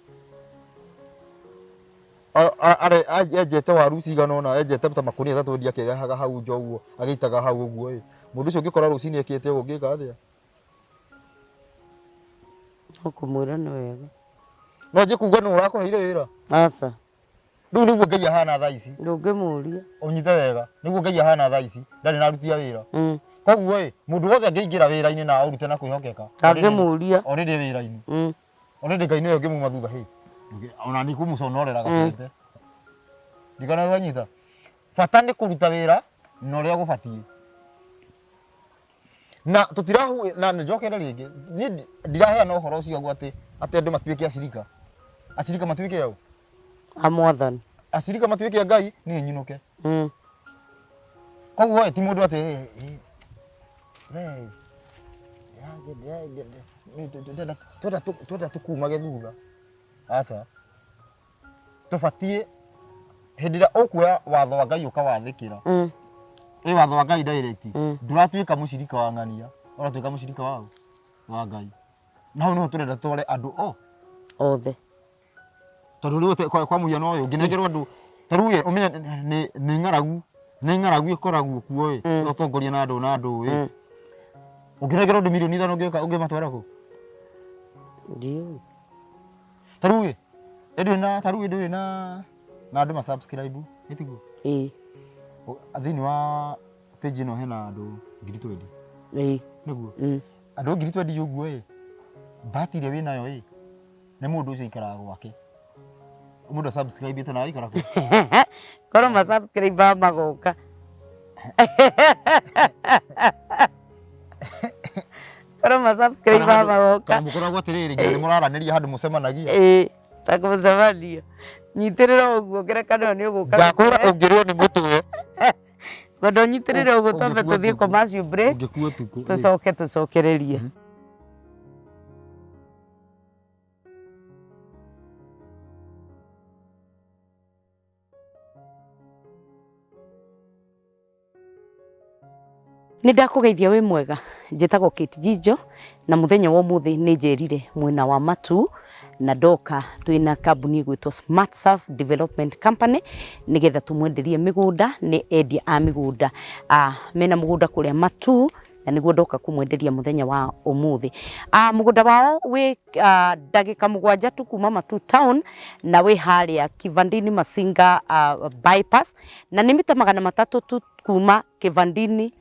enjete waru cigana ũna enjete ta makũnia atatũ endia akĩrehaga hau nja ũguo agĩitaga hau ũguo ĩ mũndũ ũcio ũngĩkora rũcinĩ ekĩte ũguo ũngĩka atĩa? No kũmwĩra nĩ wega. No anjie kuga nũ ũrakũheire wĩra? Aca. Rĩu nĩguo Ngai ahana thaa ici. Ndũngĩmũria. Ũnyite wega, nĩguo Ngai ahana thaa ici, ndarĩ na aruti a wĩra. Koguo ĩ, mũndũ wothe angĩingĩra wĩra-inĩ na aũrute na kwĩhokeka. Ndangĩmũria. Already wĩra-inĩ. Already Ngai nĩwe ũngĩmuma thutha hĩ. Ona nĩ kũmũconorera gacembe. Ndikana wanyita. Bata nĩ kũruta wĩra na ũrĩa gũbatiĩ. Na tũtirahu na njokere rĩngĩ. Niĩ ndiraheana ũhoro ũcio ũguo atĩ atĩ andũ matuĩke acirika. Acirika matuĩke aũ? A mwathani. Acirika matuĩke a Ngai niĩ nyinũke. Koguo ti mũndũ atĩ we twenda tũkumage thutha. Aca. Tũbatiĩ hĩndĩ ĩrĩa ũkuoya watho wa Ngai ũkawathĩkĩra. Ĩ watho wa Ngai direct. Ndũratuĩka mũcirika wa ng'ania, ũratuĩka mũcirika wa ũ? Wa Ngai. Na hau nĩho tũrenda tũtware andũ o othe. Tondũ rĩu kwa mũhiano ũyũ, ngĩnengerwo andũ Ta rĩu ĩ, ũmenye nĩ ng'aragu, nĩ ng'aragu ĩkoragwo kuo ĩ, ũtongoria na andũ na andũ ĩ. Ũngĩnengerwo andũ 5 mirioni ũngĩka ũngĩmatwara kũ? Ndiũĩ. Ta rĩu ĩ, ĩ ndũrĩ na ta rĩu ĩ ndũrĩ na andũ ma subscribe, ĩ tiguo? Ĩĩ. Thĩinĩ wa page ĩno hena andũ 20,000. Ĩĩ. Nĩguo? Mm. Andũ 20,000 ũguo ĩ, bahati ĩrĩa wĩnayo ĩ, nĩ mũndũ ũcio aikaraga gwake. Mũndũ subscribe na aikara kũ? Korwo ma subscribe magoka. Korwo ma subscribe magoka. Kana mũkoragwo atĩrĩrĩ, nginya nĩ mũraranĩria handũ mũcemanagia. Ĩĩ, ta kũmũcemania. Nyitĩrĩra ũguo ngerekano ĩyo nĩ ũgũka. Ndakwĩra ũngĩrĩo nĩ mũtwe. Ngwenda ũnyitĩrĩre ũguo twambe Ũngĩkua tũthiĩ ũtukũ. commercial break Ũngĩkua ũtukũ. Ĩ. tũcoke tũcokererie. Nĩ ndakũgeithia wĩ mwega, njĩtagwo Kate Njijo na mũthenya wa ũmũthĩ nĩ njerire mwena wa Matuu na ndoka twĩna kambuni ĩgwĩtwo Smart Surf Development Company nĩgetha tũmwenderie mĩgũnda, nĩ endia a mĩgũnda. Mena mũgũnda kũrĩa Matuu na nĩguo ndoka kũmwenderia mũthenya wa ũmũthĩ. Mũgũnda wao wĩ ndagĩka 7 tu kuma Matuu town na wĩ harĩa Kivandini Masinga bypass na nĩ mita 300 tu kuma Kivandini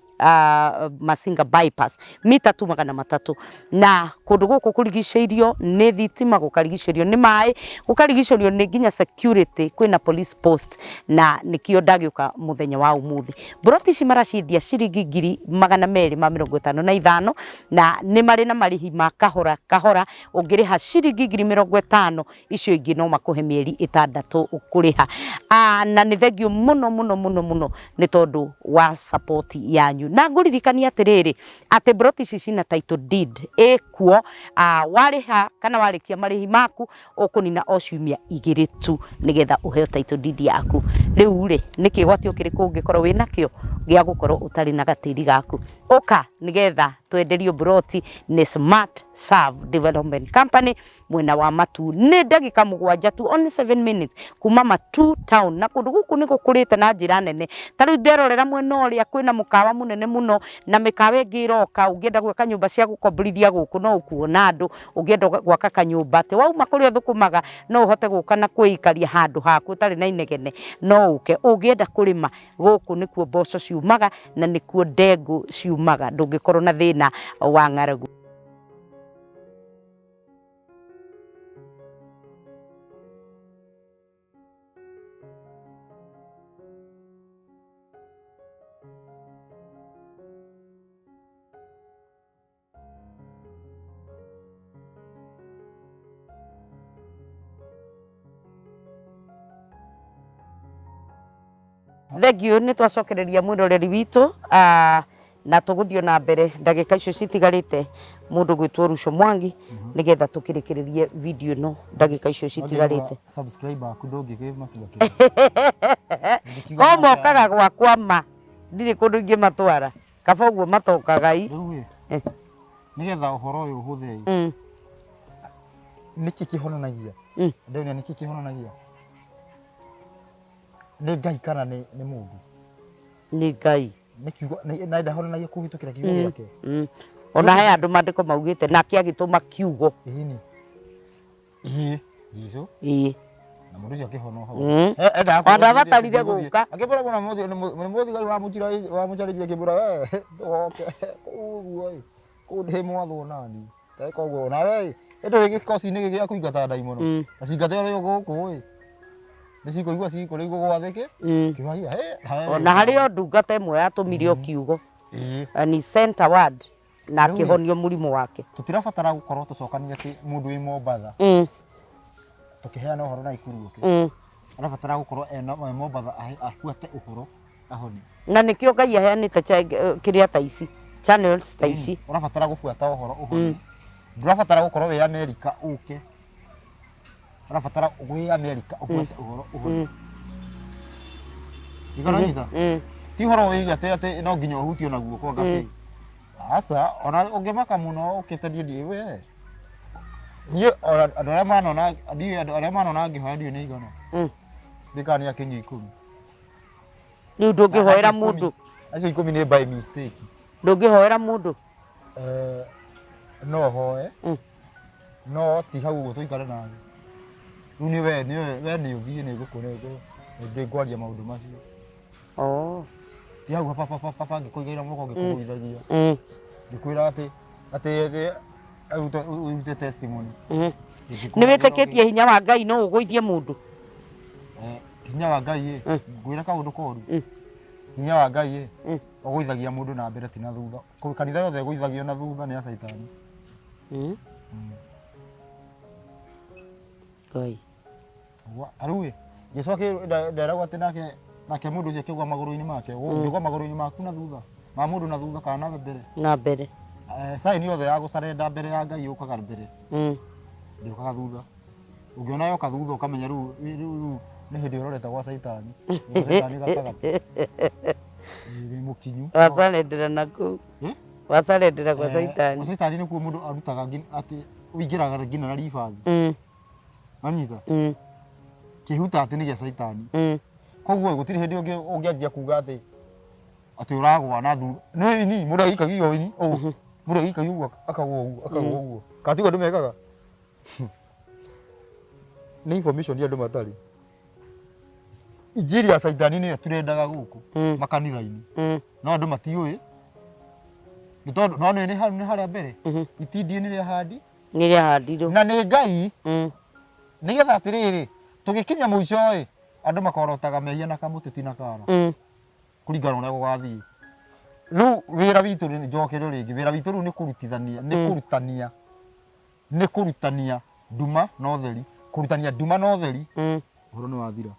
Masinga bypass, mita tu 300. Na kũndũ gũkũ kũrigicĩirio nĩ thitima, gũkarigicĩrio nĩ maĩ, gũkarigicĩrio nĩ nginya security, kwĩna police post, na nĩkĩo ndagĩũka mũthenya wa ũmũthĩ. Mburoti ici maraciendia ciringi 255,000 na nĩ marĩ na marĩhi ma kahora kahora, ũngĩrĩha ciringi 50,000 icio ingĩ no makũhe mĩeri 6 kũrĩha. Na nĩ thengiũ mũno mũno mũno mũno nĩ tondũ wa support yanyu. Na ngũririkania atĩrĩrĩ, atĩ mburoti ici cina title deed ĩkuo, warĩha kana warĩkia marĩhi maku ũkũnina o ciumia 2 tu nĩgetha ũheo title deed yaku. Rĩu rĩ, nĩ kĩgwatio kĩrĩkũ ũngĩkorwo wĩnakĩo gĩa gũkorwo ũtarĩ na gatĩri gaku? Ũka nĩgetha twenderio mburoti nĩ Smart Serve Development Company mwena wa Matuu. Nĩ ndagĩka 7 tu, only 7 minutes kuma Matuu town, na kũndũ gũkũ nĩ gũkũrĩte na njĩra nene. Ta rĩu nderorera mwena ũrĩa kwĩna mũkawa mũnene mũno na mĩkawa ĩngĩ ĩroka. Ũngĩenda gwaka nyũmba cia gũkomborithia gũkũ no ũkuona andũ, ũngĩenda gwaka kanyũmba atĩ wauma kũrĩa ũthũkũmaga no ũhote gũka na kwĩikaria handũ haku ũtarĩ na inegene, no ũke. Ũngĩenda kũrĩma gũkũ nĩkuo mboco ciumaga na nĩkuo ndengũ ciumaga, ndũngĩkorwo na thĩna wa ng'aragu. Thengiũ nĩ twacokereria mwĩroreri witũ, na tũgũthiĩ na mbere ndagĩka icio citigarĩte mũndũ gwĩtwo Ruco Mwangi nĩgetha tũkĩrĩkĩrĩrie video ĩno ndagĩka icio citigarĩte. Subscribe aku ndũngĩkĩmatua Ko mokaga gwakwa ma ndirĩ kũndũ ingĩmatwara, kaba ũguo matokaga i. Rĩu ĩ, nĩgetha ũhoro ũyũ ũhũthe ĩ, nĩkĩ kĩhonanagia? Ndĩrona nĩkĩ kĩhonanagia? Nĩ Ngai kana nĩ mũndũ? Nĩ Ngai. Nĩ kiugo, na ndahonanagia kũhĩtũkĩra kiugo gĩake. Ona he andũ maandĩko maugĩte nake agĩtũma kiugo. Ĩni. Ĩĩ, Jesu. Ĩĩ. Na mũndũ ũcio akĩhonwo hau. Endaga Ona ndabatarire gũka. Akĩmbũra mũno nĩ mũthigari wamũcarĩtie akĩmbũra we ndũgoke kũu ũguo ĩ. Kũu ndĩ mwathwo nani. Ndeka ũguo nawe ĩ. Ĩndũ gĩkosi-inĩ gĩkĩ gĩa kũingata ndaimono. Na cingate ũrĩ gũkũ ĩ. Nĩ cikũigua cikũrĩ igũgwathĩke. Kĩũragia he. Ona harĩ o ndungata ĩmwe yatũmire o kiugo. Ĩĩ. And he sent a word na Rĩu ĩ. akĩhonio mũrimũ wake. Tũtirabatara gũkorwo tũcokanire atĩ mũndũ wĩ Mombatha tũkĩheana ũhoro Naikuru ũke. Arabatara gũkorwo ena e Mombatha abuate ũhoro ahone. Na nĩkĩo Ngai aheanĩte kĩrĩa ta ici, channels ta ici. Ũrabatara gũbuata ũhoro ũhone. Ndũrabatara gũkorwo wĩ Amerika ũke. Ũrabatara wĩ Amerika ũbuate ũhoro ũhone. Nĩkũranyita? Ti ũhoro wĩiga atĩ atĩ no nginya ũhutio na guoko anga kĩ. Aca, ona ũngĩmaka mũno ũkĩte niĩ ndiũĩ we. Niĩ ona andũ arĩa manona, ndiũĩ andũ arĩa manona ngĩhoya ndiũĩ nĩ aigana. Ndĩkaga nĩ akinyu 10. Rĩu ndũngĩhoera mũndũ? Acio 10 nĩ by mistake. Ndũngĩhoera mũndũ? No hoe. No ti hau ũguo tũikare nawe. Rĩu nĩ we nĩ we nĩ ũthiĩ nĩ ngũkũ nĩ ngwaria maũndũ macio. Oh. Ti hau papa papa papa ngĩkũigĩrĩra moko ngĩkũgũithagia. Ngĩkwĩra atĩ atĩ atĩ ũrute testimony. Nĩ wĩtĩkĩtie hinya wa Ngai no ũgũithie mũndũ? Hinya wa Ngai ĩ, ngwĩra kaũndũ koru. Hinya wa Ngai ĩ, ũgũithagia mũndũ na mbere ti na thutha. Kanitha yothe ĩgũithagio na thutha nĩ ya caitani. Ngai. Ta rĩu ĩ, Jesu nderagwo atĩ nake nake mũndũ ũcio akĩgwa magũrũ-inĩ make, ũngĩgwa magũrũ-inĩ maku na thutha, ma mũndũ na thutha kana na mbere? Na mbere. Sign yothe ya gũcarenda mbere ya Ngai yũkaga mbere. Ndĩũkaga thutha. Ũngĩona yoka thutha ũkamenya rĩu rĩu nĩ hĩndĩ ũrorete gwa caitani. Gwa caitani gatagatĩ. Wĩ mũkinyu. Wacarendera na kũu. Wacarendera gwa caitani. Gwa caitani nĩkuo mũndũ arutaga atĩ ũingĩraga nginya na ribathi. Wanyita? Kĩhuta atĩ nĩ gĩa caitani. Koguo gũtirĩ hĩndĩ ũngĩanjia kuga atĩ atĩ ũragwa na thutha. Nĩ ini mũndũ agĩikagia ũũ ini ũũ. Mũndũ agĩikagia ũguo akagwa ũguo akagwa ũguo. Kana tiguo andũ mekaga? Nĩ information andũ matarĩ. Injiri ya caitani nĩyo tũrendaga gũkũ makanitha-inĩ. No andũ matiũĩ. Nĩ tondũ no nĩ nĩ harĩa mbere. Itindiĩ nĩ rĩahandi. Nĩ rĩahandirwo. Na nĩ Ngai. Nĩgetha atĩrĩrĩ, tũgĩkinya mũico ĩ, andũ makorotaga mehia na kamũtĩ ti na kara. Kũringana na ũrĩa gũgathiĩ. Rĩu wĩra witũ nĩ njokerio rĩngĩ, wĩra witũ rĩu nĩ kũrutithania, nĩ kũrutania, nĩ kũrutania nduma na ũtheri, kũrutania nduma na ũtheri. Ũhoro nĩ wathira.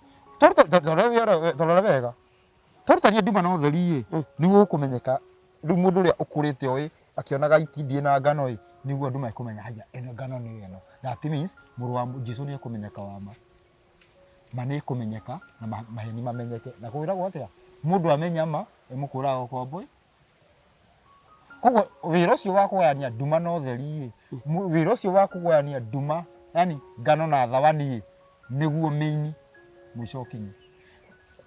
Torora wega, twarutania nduma na ũtheri ĩ, nĩguo gũkũmenyeka rĩu mũndũ ũrĩa ũkũrĩte oĩ akĩonaga itindiĩ na ngano ĩ, nĩguo andũ mekũmenya haya ĩno ngano nĩ ĩno. That means mũrũ wa Jesu nĩ ekũmenyeka wa ma. Ma nĩ ĩkũmenyeka na maheni mamenyeke. Na kwĩragwo atĩa? Mũndũ amenya ma ĩmũkũraga ũkombo. Koguo wĩra ũcio wa kũgayania nduma na ũtheri ĩ, wĩra ũcio wa kũgayania nduma, yani ngano na thawani ĩ, nĩguo main mũico ũkinye.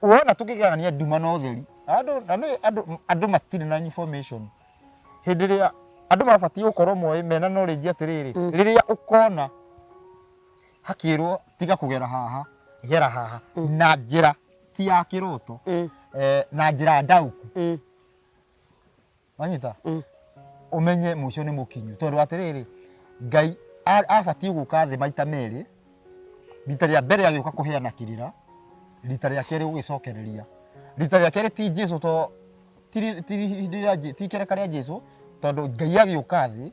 Wona tũkĩgayania nduma na ũtheri, andũ na nĩ andũ andũ matirĩ na information. Hĩndĩ ĩrĩa andũ mabatiĩ gũkorwo moĩ mena knowledge atĩrĩrĩ, rĩrĩa ũkona hakĩrwo tiga kũgera haha, gera haha, na njĩra ti ya kĩroto, na njĩra ndaũku. Wanyita? Ũmenye mũico nĩ mũkinyu. Tondũ atĩrĩrĩ, Ngai abatiĩ gũka thĩ maita merĩ, rita rĩa mbere agĩũka kũheana kĩrĩra, rita rĩa kerĩ gũgĩcokereria. Rita rĩa kerĩ ti Jesu to ti ikereka rĩa Jesu, tondũ Ngai agĩũka thĩ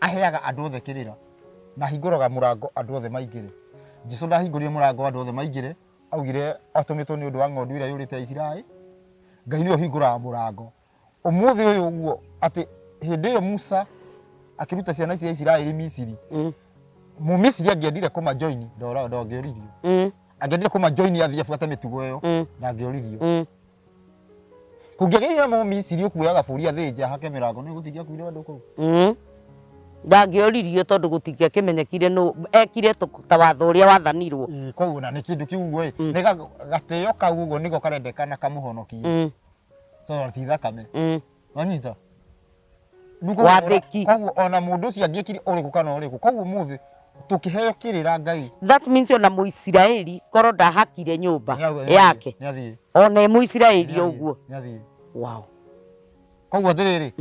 aheaga andũ othe kĩrĩra na ahingũraga mũrango andũ othe maingĩre. Jesu ndahingũrire mũrango andũ othe maingĩre, augire atũmĩtwo nĩ ũndũ wa ng'ondu ĩrĩa yũrĩte ya Isiraeli. Ngai nĩwe ũhingũraga mũrango. Ũmũthĩ ũyũ ũguo atĩ hĩndĩ ĩyo Musa akĩruta ciana cia Isiraeli Misiri, Mũmisiri angĩendire kũmajoini ndongĩoririo. Angĩendire kũmajoini athiĩ abuate mĩtugo ĩyo, ndangĩoririo. Kũngĩagĩire na Mũmisiri ũkuoyaga bũri athĩnje ahake mĩrango, nĩ gũtingĩakuire andũ kũu. Ndangĩoririo tondũ gũtingĩakĩmenyekire nũ ekire ta watho ũrĩa wathanirwo. Ĩĩ, koguo na nĩ kĩndũ kĩu ũguo ĩ, nĩ gatĩo kau ũguo nĩko karendekana kamũhonokie. Tondũ ti thakame. Wanyita? Rĩu koguo Wathĩki. Koguo ona mũndũ ũcio angĩekire ũrĩkũ kana ũrĩkũ, koguo ũmũthĩ tũkĩheo kĩrĩra Ngai. That means ona Mũisiraeli korwo ndahakire nyũmba yake. Nĩathiĩ. Ona e Mũisiraeli ũguo. Nĩathiĩ. Wow. Koguo atĩrĩrĩ,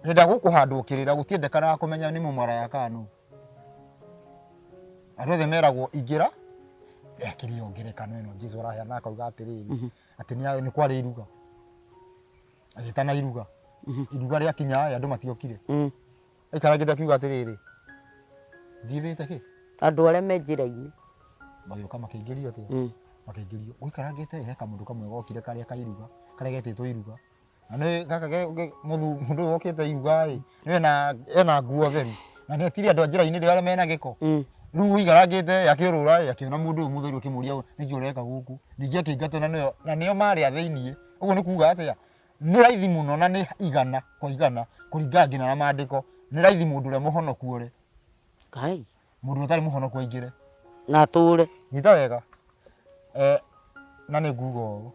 hĩndĩ ĩrĩa gũkũhandwo kĩrĩra gũtiendekanaga kũmenya nĩ mũmaraya kana nũ. Andũ othe meragwo ingĩra, ĩkĩrĩ o ngerekano ĩno Jesu araheana akauga atĩrĩrĩ, atĩ nĩ kwarĩ iruga. Agĩtana iruga. Iruga rĩakinya andũ matiokire. Aikarangĩte akiuga atĩrĩrĩ, thiĩ wĩte kĩ? Andũ arĩa me njĩra-inĩ. Magĩũka makĩingĩrio atĩa? Makĩingĩrio. Gũikarangĩte he kamũndũ kamwe gokire karĩa ka iruga, karĩa getĩtwo iruga. Na nĩ gaka mũndũ ũyũ wokĩte iruga ĩ, nĩ ena nguo theru. Na nĩ etire andũ a njĩra-inĩ arĩa mena gĩko. Rĩu ũikarangĩte akĩũrũra ĩ, akĩona mũndũ ũyũ mũtheru akĩmũria nĩkĩ ũreka gũkũ. Ningĩ akĩingatwo na nĩo marĩ a thĩiniĩ. Ũguo nĩ kuga atĩa? Nĩ raithi mũno na nĩ igana kwa igana kũringana nginya na maandĩko, nĩ raithi mũndũ ũrĩa mũhonoku ore. Ngai. Mũndũ ũtarĩ mũhonoku aingĩre. Na atũre. Nyita wega. Na nĩ nguga ũũ,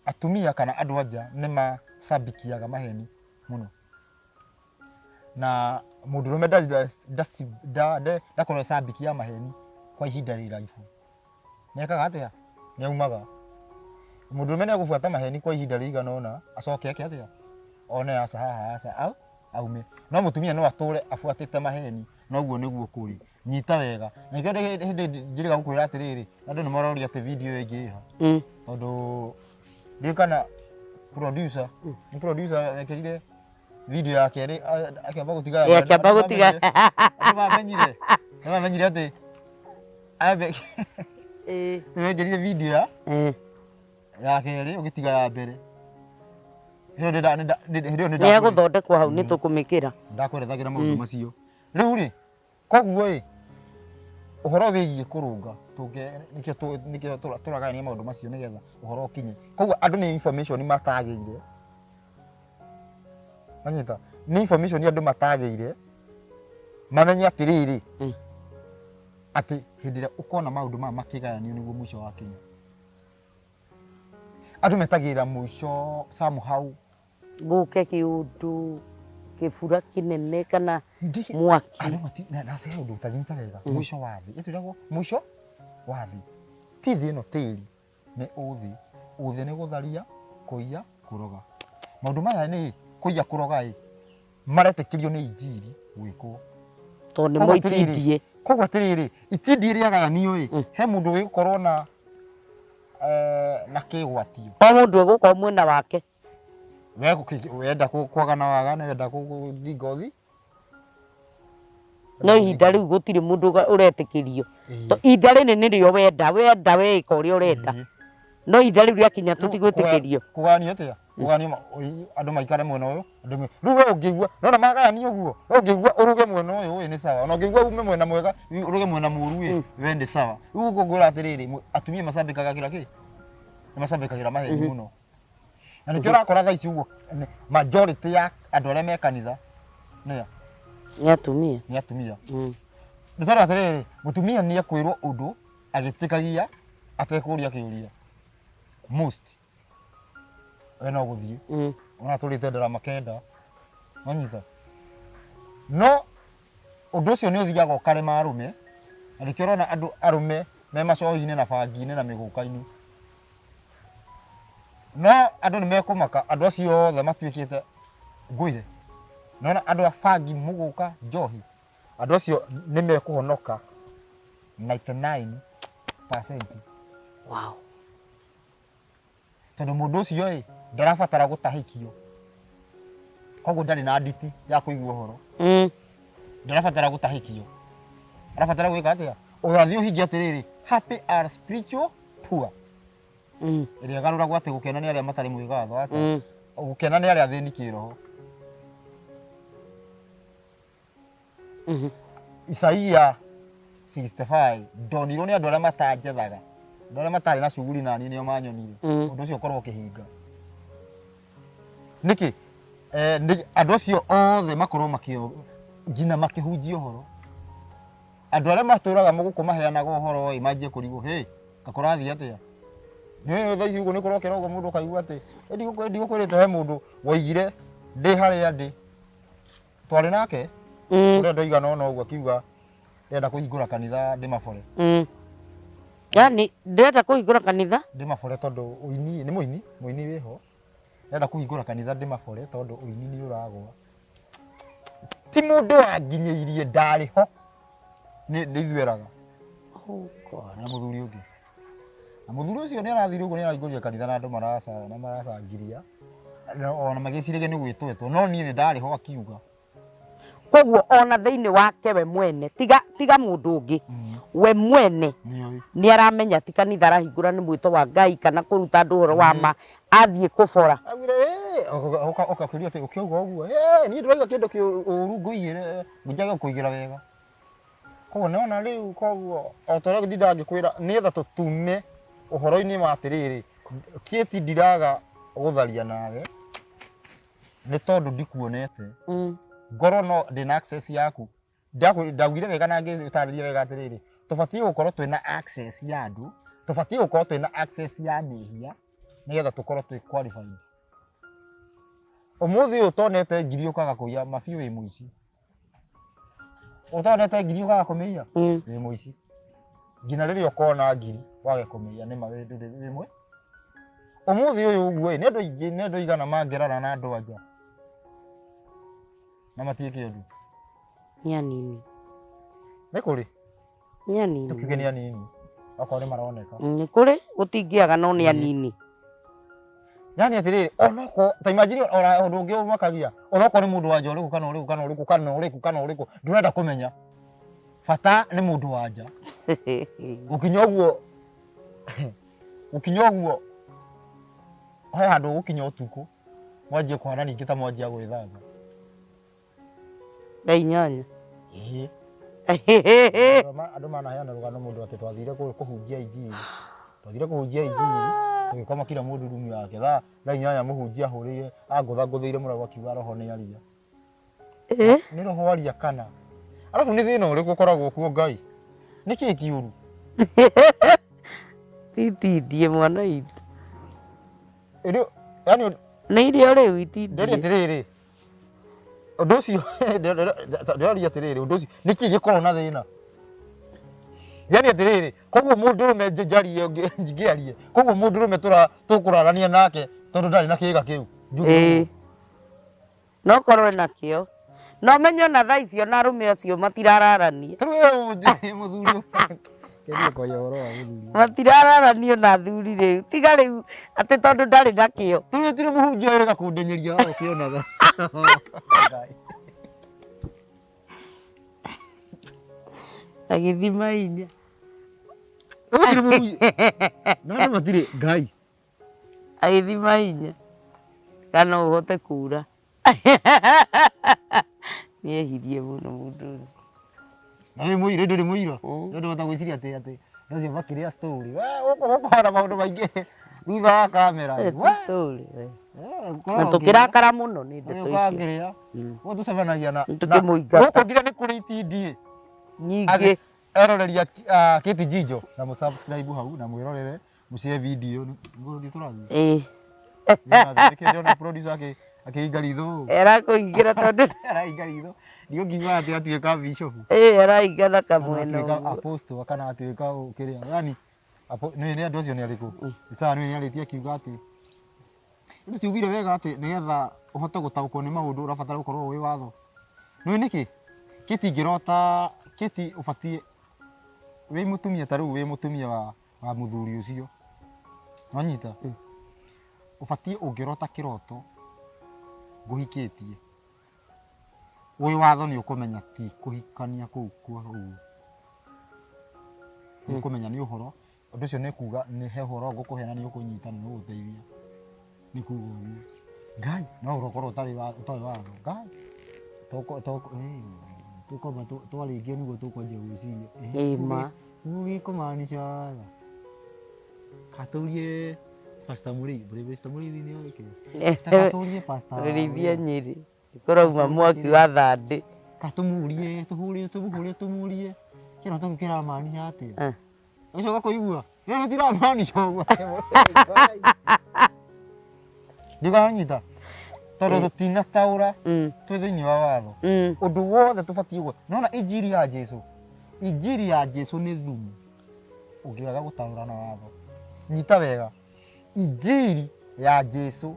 atumia kana andũ anja nĩ macabikiaga maheni mũno, na mũndũrũme ndakorwo cambiki ya maheni kwa ihinda rĩraihu. Nĩekaga atĩa? Nĩaumaga. Mũndũrũme nĩegũbuata maheni kwa ihinda rĩigana ũna acoke eke atĩa? One aca haha aca au aume. No mũtumia no atũre abuatĩte maheni na ũguo nĩguo kũrĩ. Nyita wega. Na nĩkĩo hĩndĩ njĩrĩga gũkwĩra atĩrĩrĩ, andũ nĩ maroria atĩ video ĩngĩ ĩha. Tondũ ndiũĩ kana producer, nĩ producer wekĩrire video ya kerĩ akĩamba gũtiga Ĩ, akĩamba gũtiga. Andũ mamenyire. Nĩ mamenyire atĩ ambe wekĩrire video ya ya kerĩ ũgĩtiga ya mbere. Hĩndĩ ĩyo nĩ hĩndĩ ĩyo nĩ egũthondekwo hau nĩ tũkũmĩkĩra. Ndakwerethagĩra maũndũ macio. Rĩu rĩ, koguo ĩ, ũhoro wĩgiĩ kũrũnga tũngĩ nĩkĩo nĩkĩo tũragayania maũndũ macio nĩgetha ũhoro ũkinye. Koguo andũ nĩ information matagĩire, manyita, nĩ information andũ matagĩire mamenye atĩrĩrĩ, atĩ hĩndĩ ĩrĩa ũkona maũndũ maya makĩgayanio nĩguo mũico wakinya. Andũ metagĩrĩra mũico somehow. Gũke kĩũndũ kĩbura kĩnene kana mwaki. Andũ mati na na he ũndũ ũtanyita wega. Mũico wa thĩ ĩtwĩragwo mũico wa thĩ ti thĩ ĩno tĩri nĩ ũthĩ. Ũthĩ nĩ gũtharia, kũiya, kũroga. Maũndũ maya nĩ kũiya, kũroga ĩ maretĩkĩrio nĩ injiri gwĩkwo. Tondũ nĩmo itindiĩ. Koguo atĩrĩrĩ, itindiĩ rĩagayanio ĩ, he mũndũ wĩgũkorwo na na kĩgwatio. O mũndũ egũkorwo mwena wake. We wenda kwagana wagane, wenda gũthiĩ ngothi. No ihinda rĩu gũtirĩ mũndũ ũretĩkĩrio. Ihinda rĩrĩ nĩrĩo wenda, wenda weĩka ũrĩa ũrenda. No ihinda rĩu rĩakinya tũtigwĩtĩkĩrio. Kũgayanio atĩa? Kũgayanio andũ maikare mwena ũyũ, andũ rĩu we ũngĩigua, nĩwona magayanio ũguo, we ũngĩigua ũrũge mwena ũyũ ĩ nĩ sawa, ona ũngĩigua ume mwena mwega ũrũge mwena mũru ĩ, we nĩ sawa. Rĩu ũguo ngwĩra atĩrĩrĩ, atumia macambĩkagĩra kĩ? Nĩ macambĩkagĩra maheni mũno. Na nĩkĩo ũrakora thaa ici ũguo majority ya andũ arĩa me kanitha nĩ a? Nĩ atumia. Nĩ atumia. Nĩ tondũ atĩrĩrĩ, mũtumia nĩ ekwĩrwo ũndũ agĩtĩkagia atekũria kĩũria. Most. We no gũthiĩ. Ona tũrĩte ndarama kenda. Wanyita? No ũndũ ũcio nĩ ũthiaga ũkarema arũme, na nĩkĩo ũrona andũ arũme me macohi-inĩ na bangi-inĩ na mĩgũka-inĩ. No andũ nĩ mekũmaka andũ acio othe matuĩkĩte ngwĩre, nĩwona andũ a bangi, mũgũka, njohi, andũ acio nĩ mekũhonoka 99%. Wow. Tondũ mũndũ ũcio ĩ ndarabatara gũtahĩkio, koguo ndarĩ na nditi ya kũigua ũhoro. Ndarabatara gũtahĩkio, arabatara gwĩka atĩa? Ũrathiĩ ũhingie atĩrĩrĩ, happy are spiritual poor. Ĩrĩa ĩgarũragwo atĩ gũkena nĩ arĩa matarĩ mwĩgatho, aca. Gũkena nĩ arĩa athĩni kĩroho. Isaia 65 ndonirwo nĩ andũ arĩa matanjethaga, andũ arĩa matarĩ na cuguri naniĩ nĩo manyonire. Ũndũ ũcio ũkorwo ũkĩhinga nĩkĩ? Andũ acio othe makorwo makĩo nginya makĩhunjia ũhoro, andũ arĩa matũraga gũkũ maheanaga ũhoro ĩ manjie kũrigwo, hĩ gakũrathiĩ atĩa? Nĩ thaa ici ũguo nĩ kũrokera ũguo mũndũ ũkaigua atĩ ndigũkwĩrĩte he mũndũ woigire ndĩ harĩa ndĩ twarĩ nake ũrĩa ndoiga no ũguo akiuga ndĩrenda kũhingũra kanitha ndĩmabore. Yani ndĩrenda kũhingũra kanitha ndĩmabore tondũ ũini nĩ mũini, mũini wĩho, ndĩrenda kũhingũra kanitha ndĩmabore tondũ ũini nĩ ũragwa. Ti mũndũ wanginyĩirie, ndarĩ ho, nĩ ithueraga. Oh God. Na mũthuri ũngĩ, na mũthuri ũcio nĩ arathire ũguo, nĩ arahingũrire kanitha na andũ maraca na maracangiria ona magĩciragia nĩ gwĩtwetwo, no niĩ nĩ ndarĩ ho akiuga. Koguo ona thĩinĩ wake we mwene, tiga tiga mũndũ ũngĩ, we mwene Nĩoĩ. Nĩ aramenya ti kanitha arahingũra nĩ mwĩto wa Ngai kana kũruta andũ ũhoro wa ma, athiĩ kũbora. Augire, ũgakĩũria atĩ ũkĩauga ũguo, "Ĩ, niĩ ndĩrauga kĩndũ kĩũru ngũigĩre, njage gũkũigĩra wega." Koguo nĩwona rĩu, koguo o ta ũrĩa ndindaga ngĩkwĩra nĩgetha tũtume ũhoro-inĩ wa atĩrĩrĩ, kĩti ndiraga gũtharia nawe nĩ tondũ ndikuonete. Ngorwo no ndĩna access yaku. Ndaugire wega na ngĩtarĩria wega atĩrĩrĩ, tũbatiĩ gũkorwo twĩna access ya andũ Tũbatiĩ gũkorwo twĩna access ya mehia nĩgetha tũkorwo twĩ qualified. Ũmũthĩ ũyũ ũtonete ngiri ũkaga kũiya mabiũ wĩ mũici. Ũtonete ngiri ũkaga kũmĩiya wĩ mũici. Nginya rĩrĩa ũkona ngiri wage kũmĩiya nĩma wĩ ndũrĩ wĩ mwe. Ũmũthĩ ũyũ ũguo ĩ, nĩ andũ aingĩ, nĩ andũ aigana mangĩrara na andũ anja na matiĩke ũndũ? Nĩ anini. Nĩ kũrĩ? Nĩ anini. Tũkiuge nĩ anini okorwo nĩ maroneka. Nĩ kũrĩ, gũtingĩaga no nĩ anini. Yani atĩrĩrĩ, onokorwo ta imagine ona ũndũ ũngĩ ũmakagia, onokorwo nĩ mũndũ wa nja ũrĩkũ kana ũrĩkũ kana ũrĩkũ kana ũrĩkũ kana ũrĩkũ, ndũrenda kũmenya, bata nĩ mũndũ wa nja. Gũkinya ũguo, gũkinya ũguo, he handũ ũgũkinya ũtukũ, mwanjie kũhana ningĩ ta mwanjia gwĩthamba. Thaa 8. Ĩĩ. Andũ manaheana rũgano mũndũ atĩ twathire kũhunjia injiri. Twathire kũhunjia injiri, tũgĩkoma kila mũndũ rumu yake. Thaa 8 mũhunjia ahũrĩire, angũthangũthĩire mũrango akiuga roho nĩ aria. Nĩ roho aria kana? Arabu nĩ thĩna ũrĩkũ ũkoragwo kuo Ngai? Nĩ kĩĩ kĩũru? Titindie mwana witũ. Rĩu, yani Nĩ irio rĩu itindie. Ndĩroria atĩrĩrĩ, ũndũ ũcio, ndĩroria atĩrĩrĩ, ũndũ ũcio, nĩ kĩĩ gĩkoragwo na thĩna? Yani atĩrĩrĩ, koguo mũndũrũme njarie ngĩarie, koguo mũndũrũme tũkũrarania nake tondũ ndarĩ na kĩga kĩu. Ĩĩ. No korwo ena kĩo. Na ũmenye ona thaa icio ona arũme acio matirararania. Rĩu mũthuri kĩrie kwaria ũhoro wa mũthuri. Matirararania ona athuri rĩu. Tiga rĩu atĩ tondũ ndarĩ na kĩo. Rĩu gũtirĩ mũhunjia wĩrĩga kũndenyeria haha ũkĩonaga. Agĩthima inya. Gũtirĩ mũhunjia. Na andũ matirĩ Ngai. Agĩthima inya. Kana no ũhote kũra. Nĩehirie mũno mũndũ ũcio. Na wĩ mũira, ndũrĩ mũira. Nĩ ũndũ ũhota gwĩciria atĩ atĩ andũ acio makĩrĩa story. We gũkũ gũkoragwo na maũndũ maingĩ thutha wa kamera. Eh, ti story, we. Na tũkĩrakara mũno nĩ ndeto icio. Ngĩrĩa. Gũkũ tũcemanagia na Tũkĩmũingata. Gũkũ nginya nĩ kũrĩ itindiĩ. Nyingĩ. Eroreri a Kate Jijo na mũ subscribe hau na mwĩrorere mũshare video nĩguo gũthiĩ tũrathiĩ. Ĩĩ. Nĩkĩo ndĩrona producer akĩhinga ritho. Arakũhingĩra tondũ Arahinga ritho. Ndiũngiuga atĩ atuĩka bishop. Ĩĩ arahinga na kamwena Atuĩka ũguo. apostle kana atuĩka kĩrĩa. Yani nĩ nĩ andũ acio nĩ arĩkũ? Isaya nĩ nĩarĩtie akiuga atĩ tũtiugire wega atĩ nĩgetha ũhote gũtaũkwo nĩ maũndũ ũrabatara gũkorwo ũĩ watho. Nĩũĩ nĩkĩ? Kĩti ingĩrota kĩti ũbatiĩ wĩ mũtumia ta rĩu wĩ mũtumia wa mũthuri ũcio. Wanyita? Ũbatiĩ ũngĩrota kĩroto ngũhikĩtie, wĩ watho nĩ ũkũmenya ti kũhikania kũu kwa ũguo. Nĩ ũkũmenya nĩ ũhoro, ũndũ ũcio nĩ kuga nĩ he ũhoro ngũkũhe na nĩ ũkũnyita na nĩ ũgũteithia. Nĩ kuga ũguo. Ngai, no ũkorwo ũtarĩ ũtoĩ watho. Ngai, tũkwamba twarĩkia nĩguo tũkwanjia gwĩciria. Ĩĩ ma. Ũguo gĩkũmaanisha watho. Katũrie Pastor Mũrĩithi, Pastor Mũrĩithi nĩ oĩ kĩrĩa? Ta katũrie Pastor Mũrĩithi Nyĩrĩ. Kũrauma mwaki wa thandĩ. Katũmũrie, tũhũre, tũmũhũre, tũmũrie. Kĩroto kĩu kĩramaanisha atĩa? Ũcoka kũigua, ĩyo gĩtiramaanisha ũguo. Ndikanyita. Tondũ tũtinataũra twĩ thĩinĩ wa watho. Ũndũ wothe tũbatiĩ gũ. Nĩwona injiri ya Jesu. Injiri ya Jesu nĩ thumu. Ũngĩaga gũtaũra na watho. Nyita wega. Injiri ya Jesu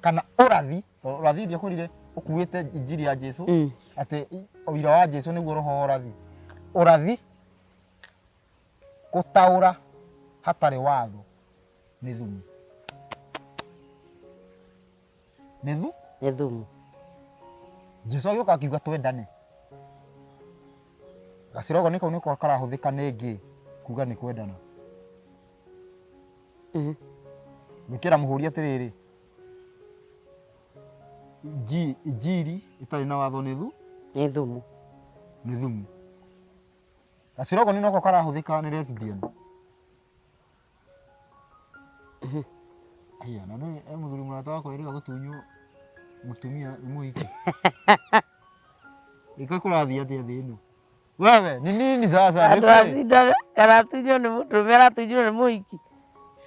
kana ũrathi, ũrathi ndiakwĩrire ũkuĩte injiri ya Jesu, atĩ ũira wa Jesu nĩguo roho wa ũrathi. Ũrathi gũtaũra hatarĩ watho nĩ thumu. Nĩ thu? Nĩ thumu. Jesu agĩũka akiuga twendane. Gacirogo nĩkau nĩko karahũthĩka nĩ ngĩ kuga nĩ kwendana. Gwĩkĩra mũhũri atĩrĩrĩ, injiri ĩtarĩ na watho nĩ thu? Nĩ thumu. Nĩ thumu. Gacirogo nĩ noko karahũthĩka nĩ lesbian. Aya, na nĩ e mũthuri mũrata wakwa erĩga gũtunywo mũtumia nĩ mũhiki. Ĩka kũrathiĩ atĩa thĩ ĩno? Wewe ni nini sasa? Andũ acindane kana atunywo nĩ mũndũrũme aratunywo nĩ mũhiki.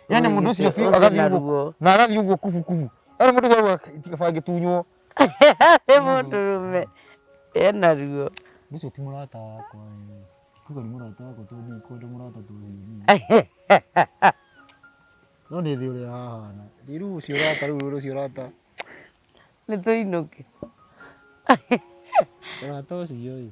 Yani mũndũ ũcio biũ Ũcio agathiĩ na ũguo ruo. na agathiĩ ũguo kubu kubu. Yani mũndũ ũcio auga tiga ngĩtunywo. Nĩ mũndũrũme ena ruo. Mũndũ ũcio ti mũrata wakwa. Kuga nĩ mũrata wakwa tondũ ndikwenda mũrata ta ũcio niĩ. No nĩ thĩ ũrĩa hahana. Rĩu ũcio ũrata rĩu ũcio ũrata. Nĩ tũinũke. Ũrata ũcio ĩ.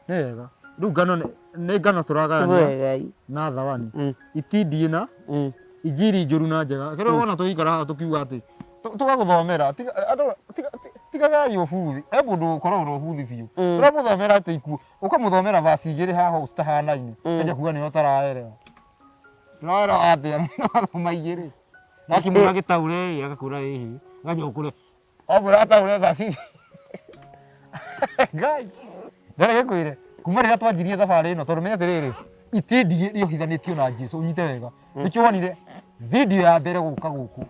Nĩ wega. Rĩu ngano nĩ ngano tũragayania Wegai. na thawani. Mm. Itindiĩ na Mm. injiri njũru na njega. Kĩrĩa wona tũgĩikara haha tũkiuga atĩ tũgagũthomera tiga andũ tiga tigagai ũbuthi. He mũndũ ũkoragwo na ũbuthi biũ. Tũramũthomera atĩ ikuũ ũkamũthomera vaci igĩrĩ haha ũũ citahanaine. Enja kuga nĩwe ũtaraelewa. Tũraelewa atĩa wathoma igĩrĩ. Na akĩmwĩra gĩtaũre ĩ agakũra ĩhĩ. Akanjia gũkũra. Wamwĩra ataũre vaci icio. Ngai. Ndĩrenda ngĩkwĩre kuma rĩrĩa twanjirie thabarĩ ĩno tondũ menya atĩrĩrĩ itindiĩ rĩohithanĩtio na Jesu ũnyite wega. Nĩkĩo wonire video ya mbere gũka gũkũ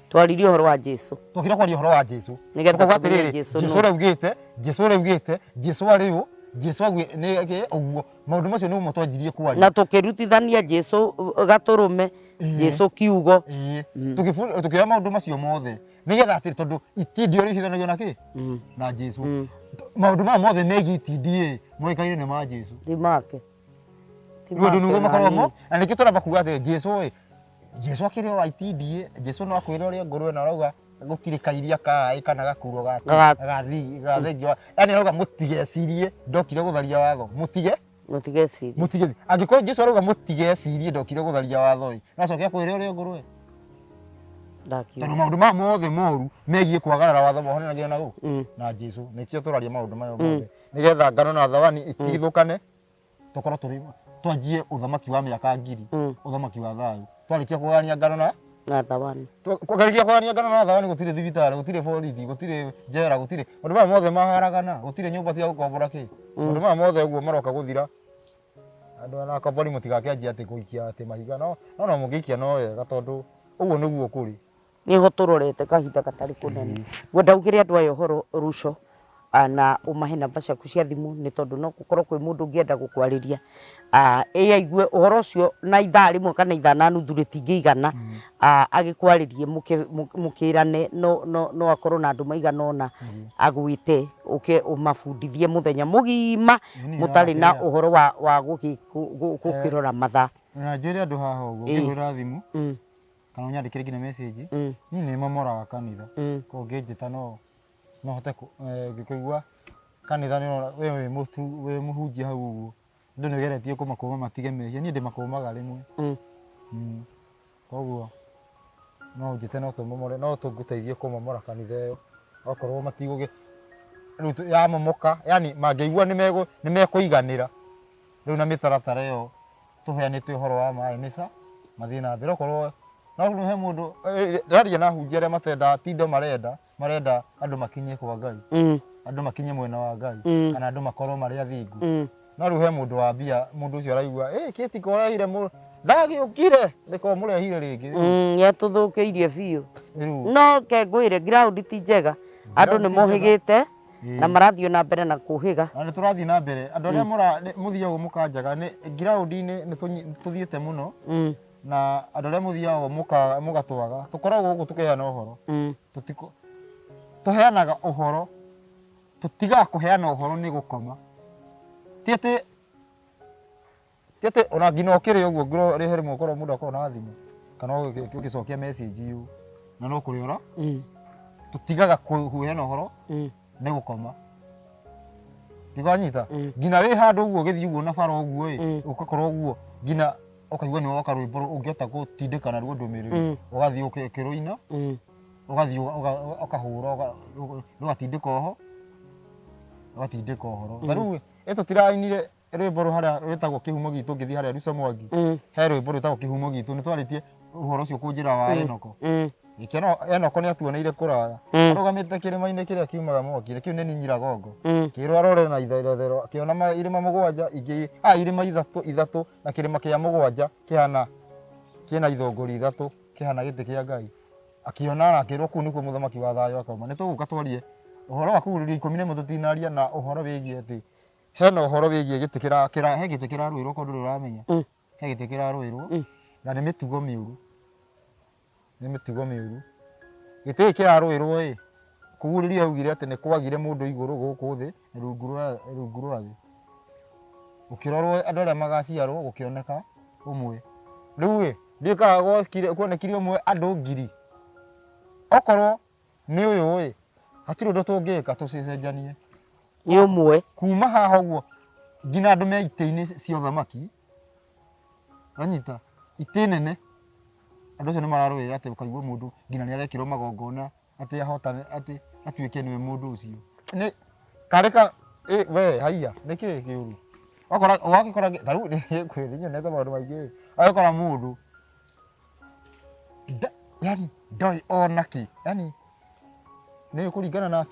Twaririe ũhoro wa Jesu. twokire kwaria ũhoro wa Jesu. Nĩgetha Tũkauga tũmenye atĩrĩrĩ Jesu Jesu nũ. ũrĩa augĩte Jesu ũrĩa augĩte Jesu arĩ ũ Jesu nĩ ũguo maũndũ macio nĩmo twanjirie kwaria. Na tũkĩrutithania Jesu gatũrũme, Jesu kiugo. Ĩĩ. Tũkĩoya maũndũ macio mothe nĩgetha atĩ tondũ itindiĩ rĩhithanagio na kĩ na Jesu. Maũndũ maya mothe megiĩ itindiĩ moĩkaine nĩ ma Jesu. Ti make. Ti Rĩu andũ make nĩguo ona makoragwo mo hanini. na nĩkĩo tũramba kuga atĩ Jesu ĩ Jesu akĩrĩ o itindiĩ Jesu no akwĩre ũrĩa ngũrwe na arauga gũtirĩ kairia kaĩ kana gakuro gathengio yani arauga mũtigecirie ndokire gũtharia watho mũtige Mũtigecirie. mũtige angĩkorwo Jesu arauga mũtigecirie ndokire gũtharia watho ĩ no acoke akwĩre ũrĩa ngũrwe Ndakiuga. tondũ maũndũ maya mothe moru megiĩ kwagarara watho mohonanagio na gũ Mm. na Jesu nĩkĩo tũraria maũndũ maya mothe nĩgetha ngano na thawani itigithũkane tũkorwo tũrĩ twanjie ũthamaki wa mĩaka ngiri Mm. ũthamaki wa thayũ twarĩkia kũgania ngano na Na thawani. kwarĩkia kũgania ngano na thawani gũtirĩ thibitarĩ gũtirĩ borithi gũtirĩ njera gũtirĩ maũndũ maya mothe maharagana gũtirĩ nyũmba cia gũkombora kĩ maũndũ maya mothe ũguo maroka gũthira andũ ana akombori mũtigakĩanjia atĩ gũikia atĩ mahiga no no no mũngĩikia no wega tondũ ũguo nĩguo kũrĩ. Nĩho tũrorete kahinda gatarĩ kũnene. Ngwenda ugĩre andũ aya ũhoro Ruco na ũmahe namba ciaku cia thimũ nĩ tondũ no gũkorwo kwĩ mũndũ ũngĩenda gũkwarĩria ĩ aigue ũhoro ũcio na ithaa rĩmwe kana ithaa na nuthu rĩtingĩigana agĩkwarĩrie mũkĩrane no, no, no akorwo na andũ maigana ũna agwĩte ũke ũmabundithie mũthenya mũgima Nini mũtarĩ na kĩrĩa. ũhoro wa gũkĩrora mathaa. Na njĩre andũ haha ũguo Ĩĩ. ũngĩhũra thimũ Mm, kana ũnyandĩkĩre nginya message mm, niĩ nĩ momoraga kanitha mm, koguo ũngĩnjĩta no no hote ngĩkũigua kanitha nĩ ũrona we wĩ mũtu wĩ mũhunjia hau ũguo andũ nĩ ũgeretie kũmakũma matige mehia niĩ ndĩmakũmaga rĩmwe mm. Koguo no ũnjĩte no tũmomore no tũgũteithie kũmomora kanitha ĩyo okorwo matigũgĩ rĩu yamomoka yani mangĩigua nĩ mekũiganĩra rĩu na mĩtaratara ĩyo tũheanĩte ũhoro wa maĩ nĩ sa mathiĩ na mbere okorwo no rĩu he mũndũ ndaria na ahunjia arĩa matendaga ti indo marenda marenda andũ makinye kwa Ngai Mm, andũ makinye mwena wa Ngai Mm. kana andũ makorwo marĩ athingu mm. no rĩu he mũndũ wa mbia mũndũ ũcio araigua ĩ kĩti korehire ndagĩũkire nĩko mũrehire rĩngĩ Mm, nĩatũthũkĩirie biũ rĩu no ke ngwĩre ground ti njega andũ Ground nĩ ti njega. mohĩgĩte Ĩĩ. na marathiĩ na mbere na kũhĩga na nĩ tũrathiĩ na mbere andũ arĩa mũthiaga mũkanjaga nĩ ground-inĩ nĩ tũthiĩte mũno Mm, na andũ arĩa mũthiaga mũgatwaga tũkoragwo gũkũ tũkĩheana ũhoro mm, tũtiko tũheanaga ũhoro tũtigaga kũheana ũhoro nĩ gũkoma ti atĩ ona nginya ũkĩrĩ ũguo ngũrũ rĩhe rĩmwe ũkorwo mũndũ akorwo na thimũ kana ũgĩcokia message ũũ na no kũrĩ ũra mm, tũtigaga kũheana ũhoro mm, nĩ gũkoma ndikanyita Mm. nginya wĩ handũ ũguo ũgĩthiĩ ũguo na bara ũguo ĩ Mm. ũgakorwo ũguo nginya ũkaigua nĩ woka rwĩmbo ũngĩhota gũtindĩka naruo ndũmĩrĩri Mm. ũgathiĩ ũkĩrũina mm, ũgathiĩ ũkahũra rũgatindĩka oho ũgatindĩka ũhoro ta rĩu ĩ tũtirainire rwĩmbo rũ harĩa rwĩtagwo kĩhumo gitũ ngĩthiĩ harĩa Ruco Mwangi mm, he rwĩmbo rwĩtagwo kĩhumo gitũ nĩ twarĩtie ũhoro ũcio kũnjĩra wa Enoko mm, Gĩkeno Enoko nĩ atuoneire kũraya Mm. arũgamĩte kĩrĩma-inĩ kĩrĩa kiumaga mwaki kĩu nĩ Nyiragongo mm, kĩrwo arore na itherero akĩona irĩma mũgwanja ingĩ irĩma ithatũ ithatũ na kĩrĩma kĩa mũgwanja kĩhana kĩna ithũngũri ithatũ kĩhana gĩtĩ kĩa Ngai akĩona na akĩrwo kũu nĩkuo mũthamaki wa thayũ akauma nĩ tũgũka twarie ũhoro wa kũgurĩria 11 tũtinaria na ũhoro wĩgiĩ atĩ Hena ũhoro wĩgiĩ gĩtĩ kĩra kĩra he gĩtĩ kĩrarũĩrwo korwo ndũrĩ ũramenya. He gĩtĩ kĩrarũĩrwo na nĩ mĩtugo mĩũru. Nĩ mĩtugo mĩũru. Gĩtĩ gĩkĩ kĩrarũĩrwo ĩ, kũgurĩria augire atĩ nĩ kwagire mũndũ igũrũ gũkũ thĩ na rungu rwa thĩ. Gũkĩrorwo andũ arĩa magaciarwo gũkĩoneka ũmwe. Rĩu ĩ, ndiũĩ kana gwokire kuonekire ũmwe andũ ngiri. Okorwo nĩ ũyũ ĩ, hatirĩ ũndũ tũngĩka tũcenjanie. Nĩ ũmwe. Kuma haha ũguo nginya andũ me itĩ-inĩ cia ũthamaki, wanyita, itĩ nene, andũ acio nĩ mararũĩrĩra atĩ ũkaigua mũndũ nginya nĩ arekĩrwo magongona atĩ ahotane atĩ atuĩke nĩwe mũndũ ũcio. Nĩ karĩ ka ĩ we haiya nĩ kĩĩ kĩũru? Wakora ũgagĩkora ta rĩu nĩ nyonete maũndũ maingĩ ĩ, ũgagĩkora mũndũ yani ndoĩ ona kĩ yani nĩ kũringana na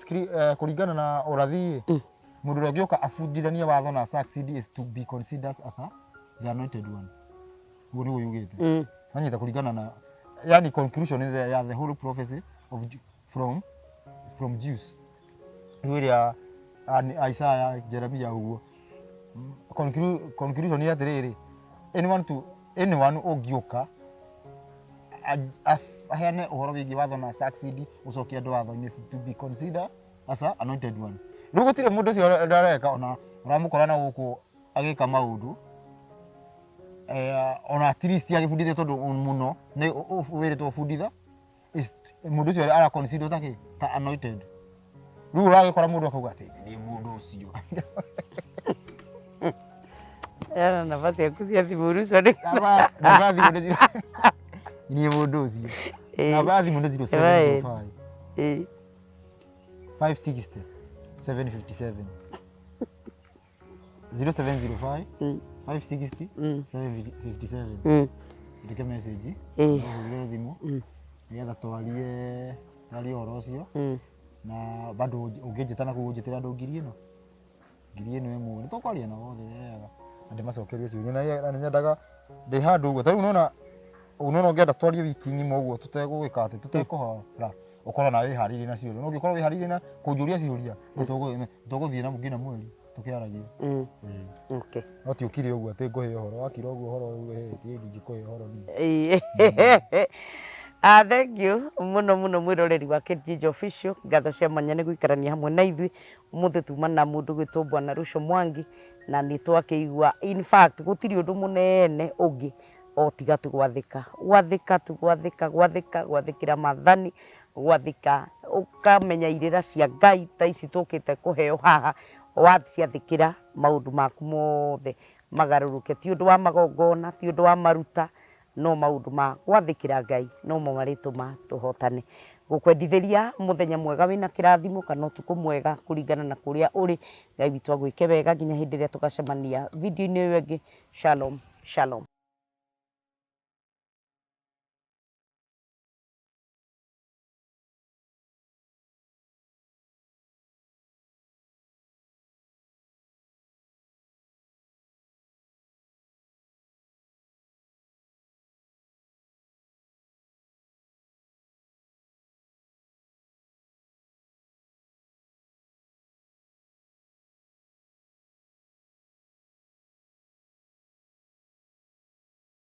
kũringana na ũrathi ĩ mũndũ ũrĩa ũngĩũka abundithanie watho na succeed is to be considered as a the anointed one. Ũguo nĩguo yugĩte. Wanyita kũringana na yani conclusion ya the whole prophecy of from Jews. Rĩu ĩrĩa Isaiah, Jeremiah ũguo. Conclusion nĩ atĩrĩrĩ, anyone to anyone ũngĩũka aheane ũhoro wĩgiĩ watho na succeed gũcokia andũ watho-inĩ is to be considered as a anointed one. Rĩu gũtirĩ mũndũ ũcio ndareka ona ũramũkora na gũkũ agĩka maũndũ ona at least agĩbundithia tondũ mũno nĩ wĩrĩtwo bunditha mũndũ ũcio ara consider ta kĩ ta anointed. Rĩu ũragĩkora mũndũ akauga atĩ nĩ mũndũ ũcio. Yana namba ciaku cia thimũ Ruco nĩ Namba namba ya thimũ nĩ zero niĩ mũndũ ũcio. Namba ya thimũ nĩ 0705 560 757 0705 560 757. Ndĩke message ũhũrĩre thimũ nĩgetha twarie twarie ũhoro ũcio na bado ũngĩnjĩta na kũu ũnjĩtĩre andũ ngiri ĩno ngiri ĩno ĩmwe nĩ tũkwaria nao othe wega na ndĩmacokerie ciũria na nĩ nyendaga ndĩ handũ ũguo ta rĩu nĩwona nĩwona ũngĩenda twarie wiki ng'ima ũguo tũtegũgĩka atĩ tũtekũhora ũkorwo nawe wĩharĩirie na ciũria no ũngĩkorwo wĩharĩirie na kũnjũria ciũria nĩ tũgũthiĩ na nginya mweri tũkĩaragia. Ĩĩ. No ti ũkire ũguo atĩ ngũhe ũhoro wakira ũguo ũhoro ĩ niĩ ndingĩkũhe ũhoro niĩ. Ah, thank you muno muno mwiroreri wa Kijiji Official. Ngatho cia mwanya nĩ gũikarania hamwe na ithuĩ ũmũthĩ. Tuma na mũndũ gwĩtwo Bwana Ruco Mwangi na nĩ twakĩigua, in fact gũtirĩ ũndũ mũnene ũngĩ o tiga tu gwathĩka, gwathĩka tu, gwathĩka, gwathĩka, gwathĩkĩra maathani, gwathĩka ũkamenya irĩra cia Ngai ta ici tũkĩte kũheo haha. Waciathĩkĩra, maũndũ maku mothe magarũrũke. Ti ũndũ wa magongona, ti ũndũ wa maruta, no maũndũ ma gwathĩkĩra Ngai nomo marĩtũma tũhotane. Ngũkwendithĩria mũthenya mwega wĩna kĩrathimo kana ũtukũ mwega kũringana na kũrĩa ũrĩ. Ngai witũ agwĩke wega nginya hĩndĩ ĩrĩa tũgacemania video-inĩ ĩyo ĩngĩ. Shalom, shalom.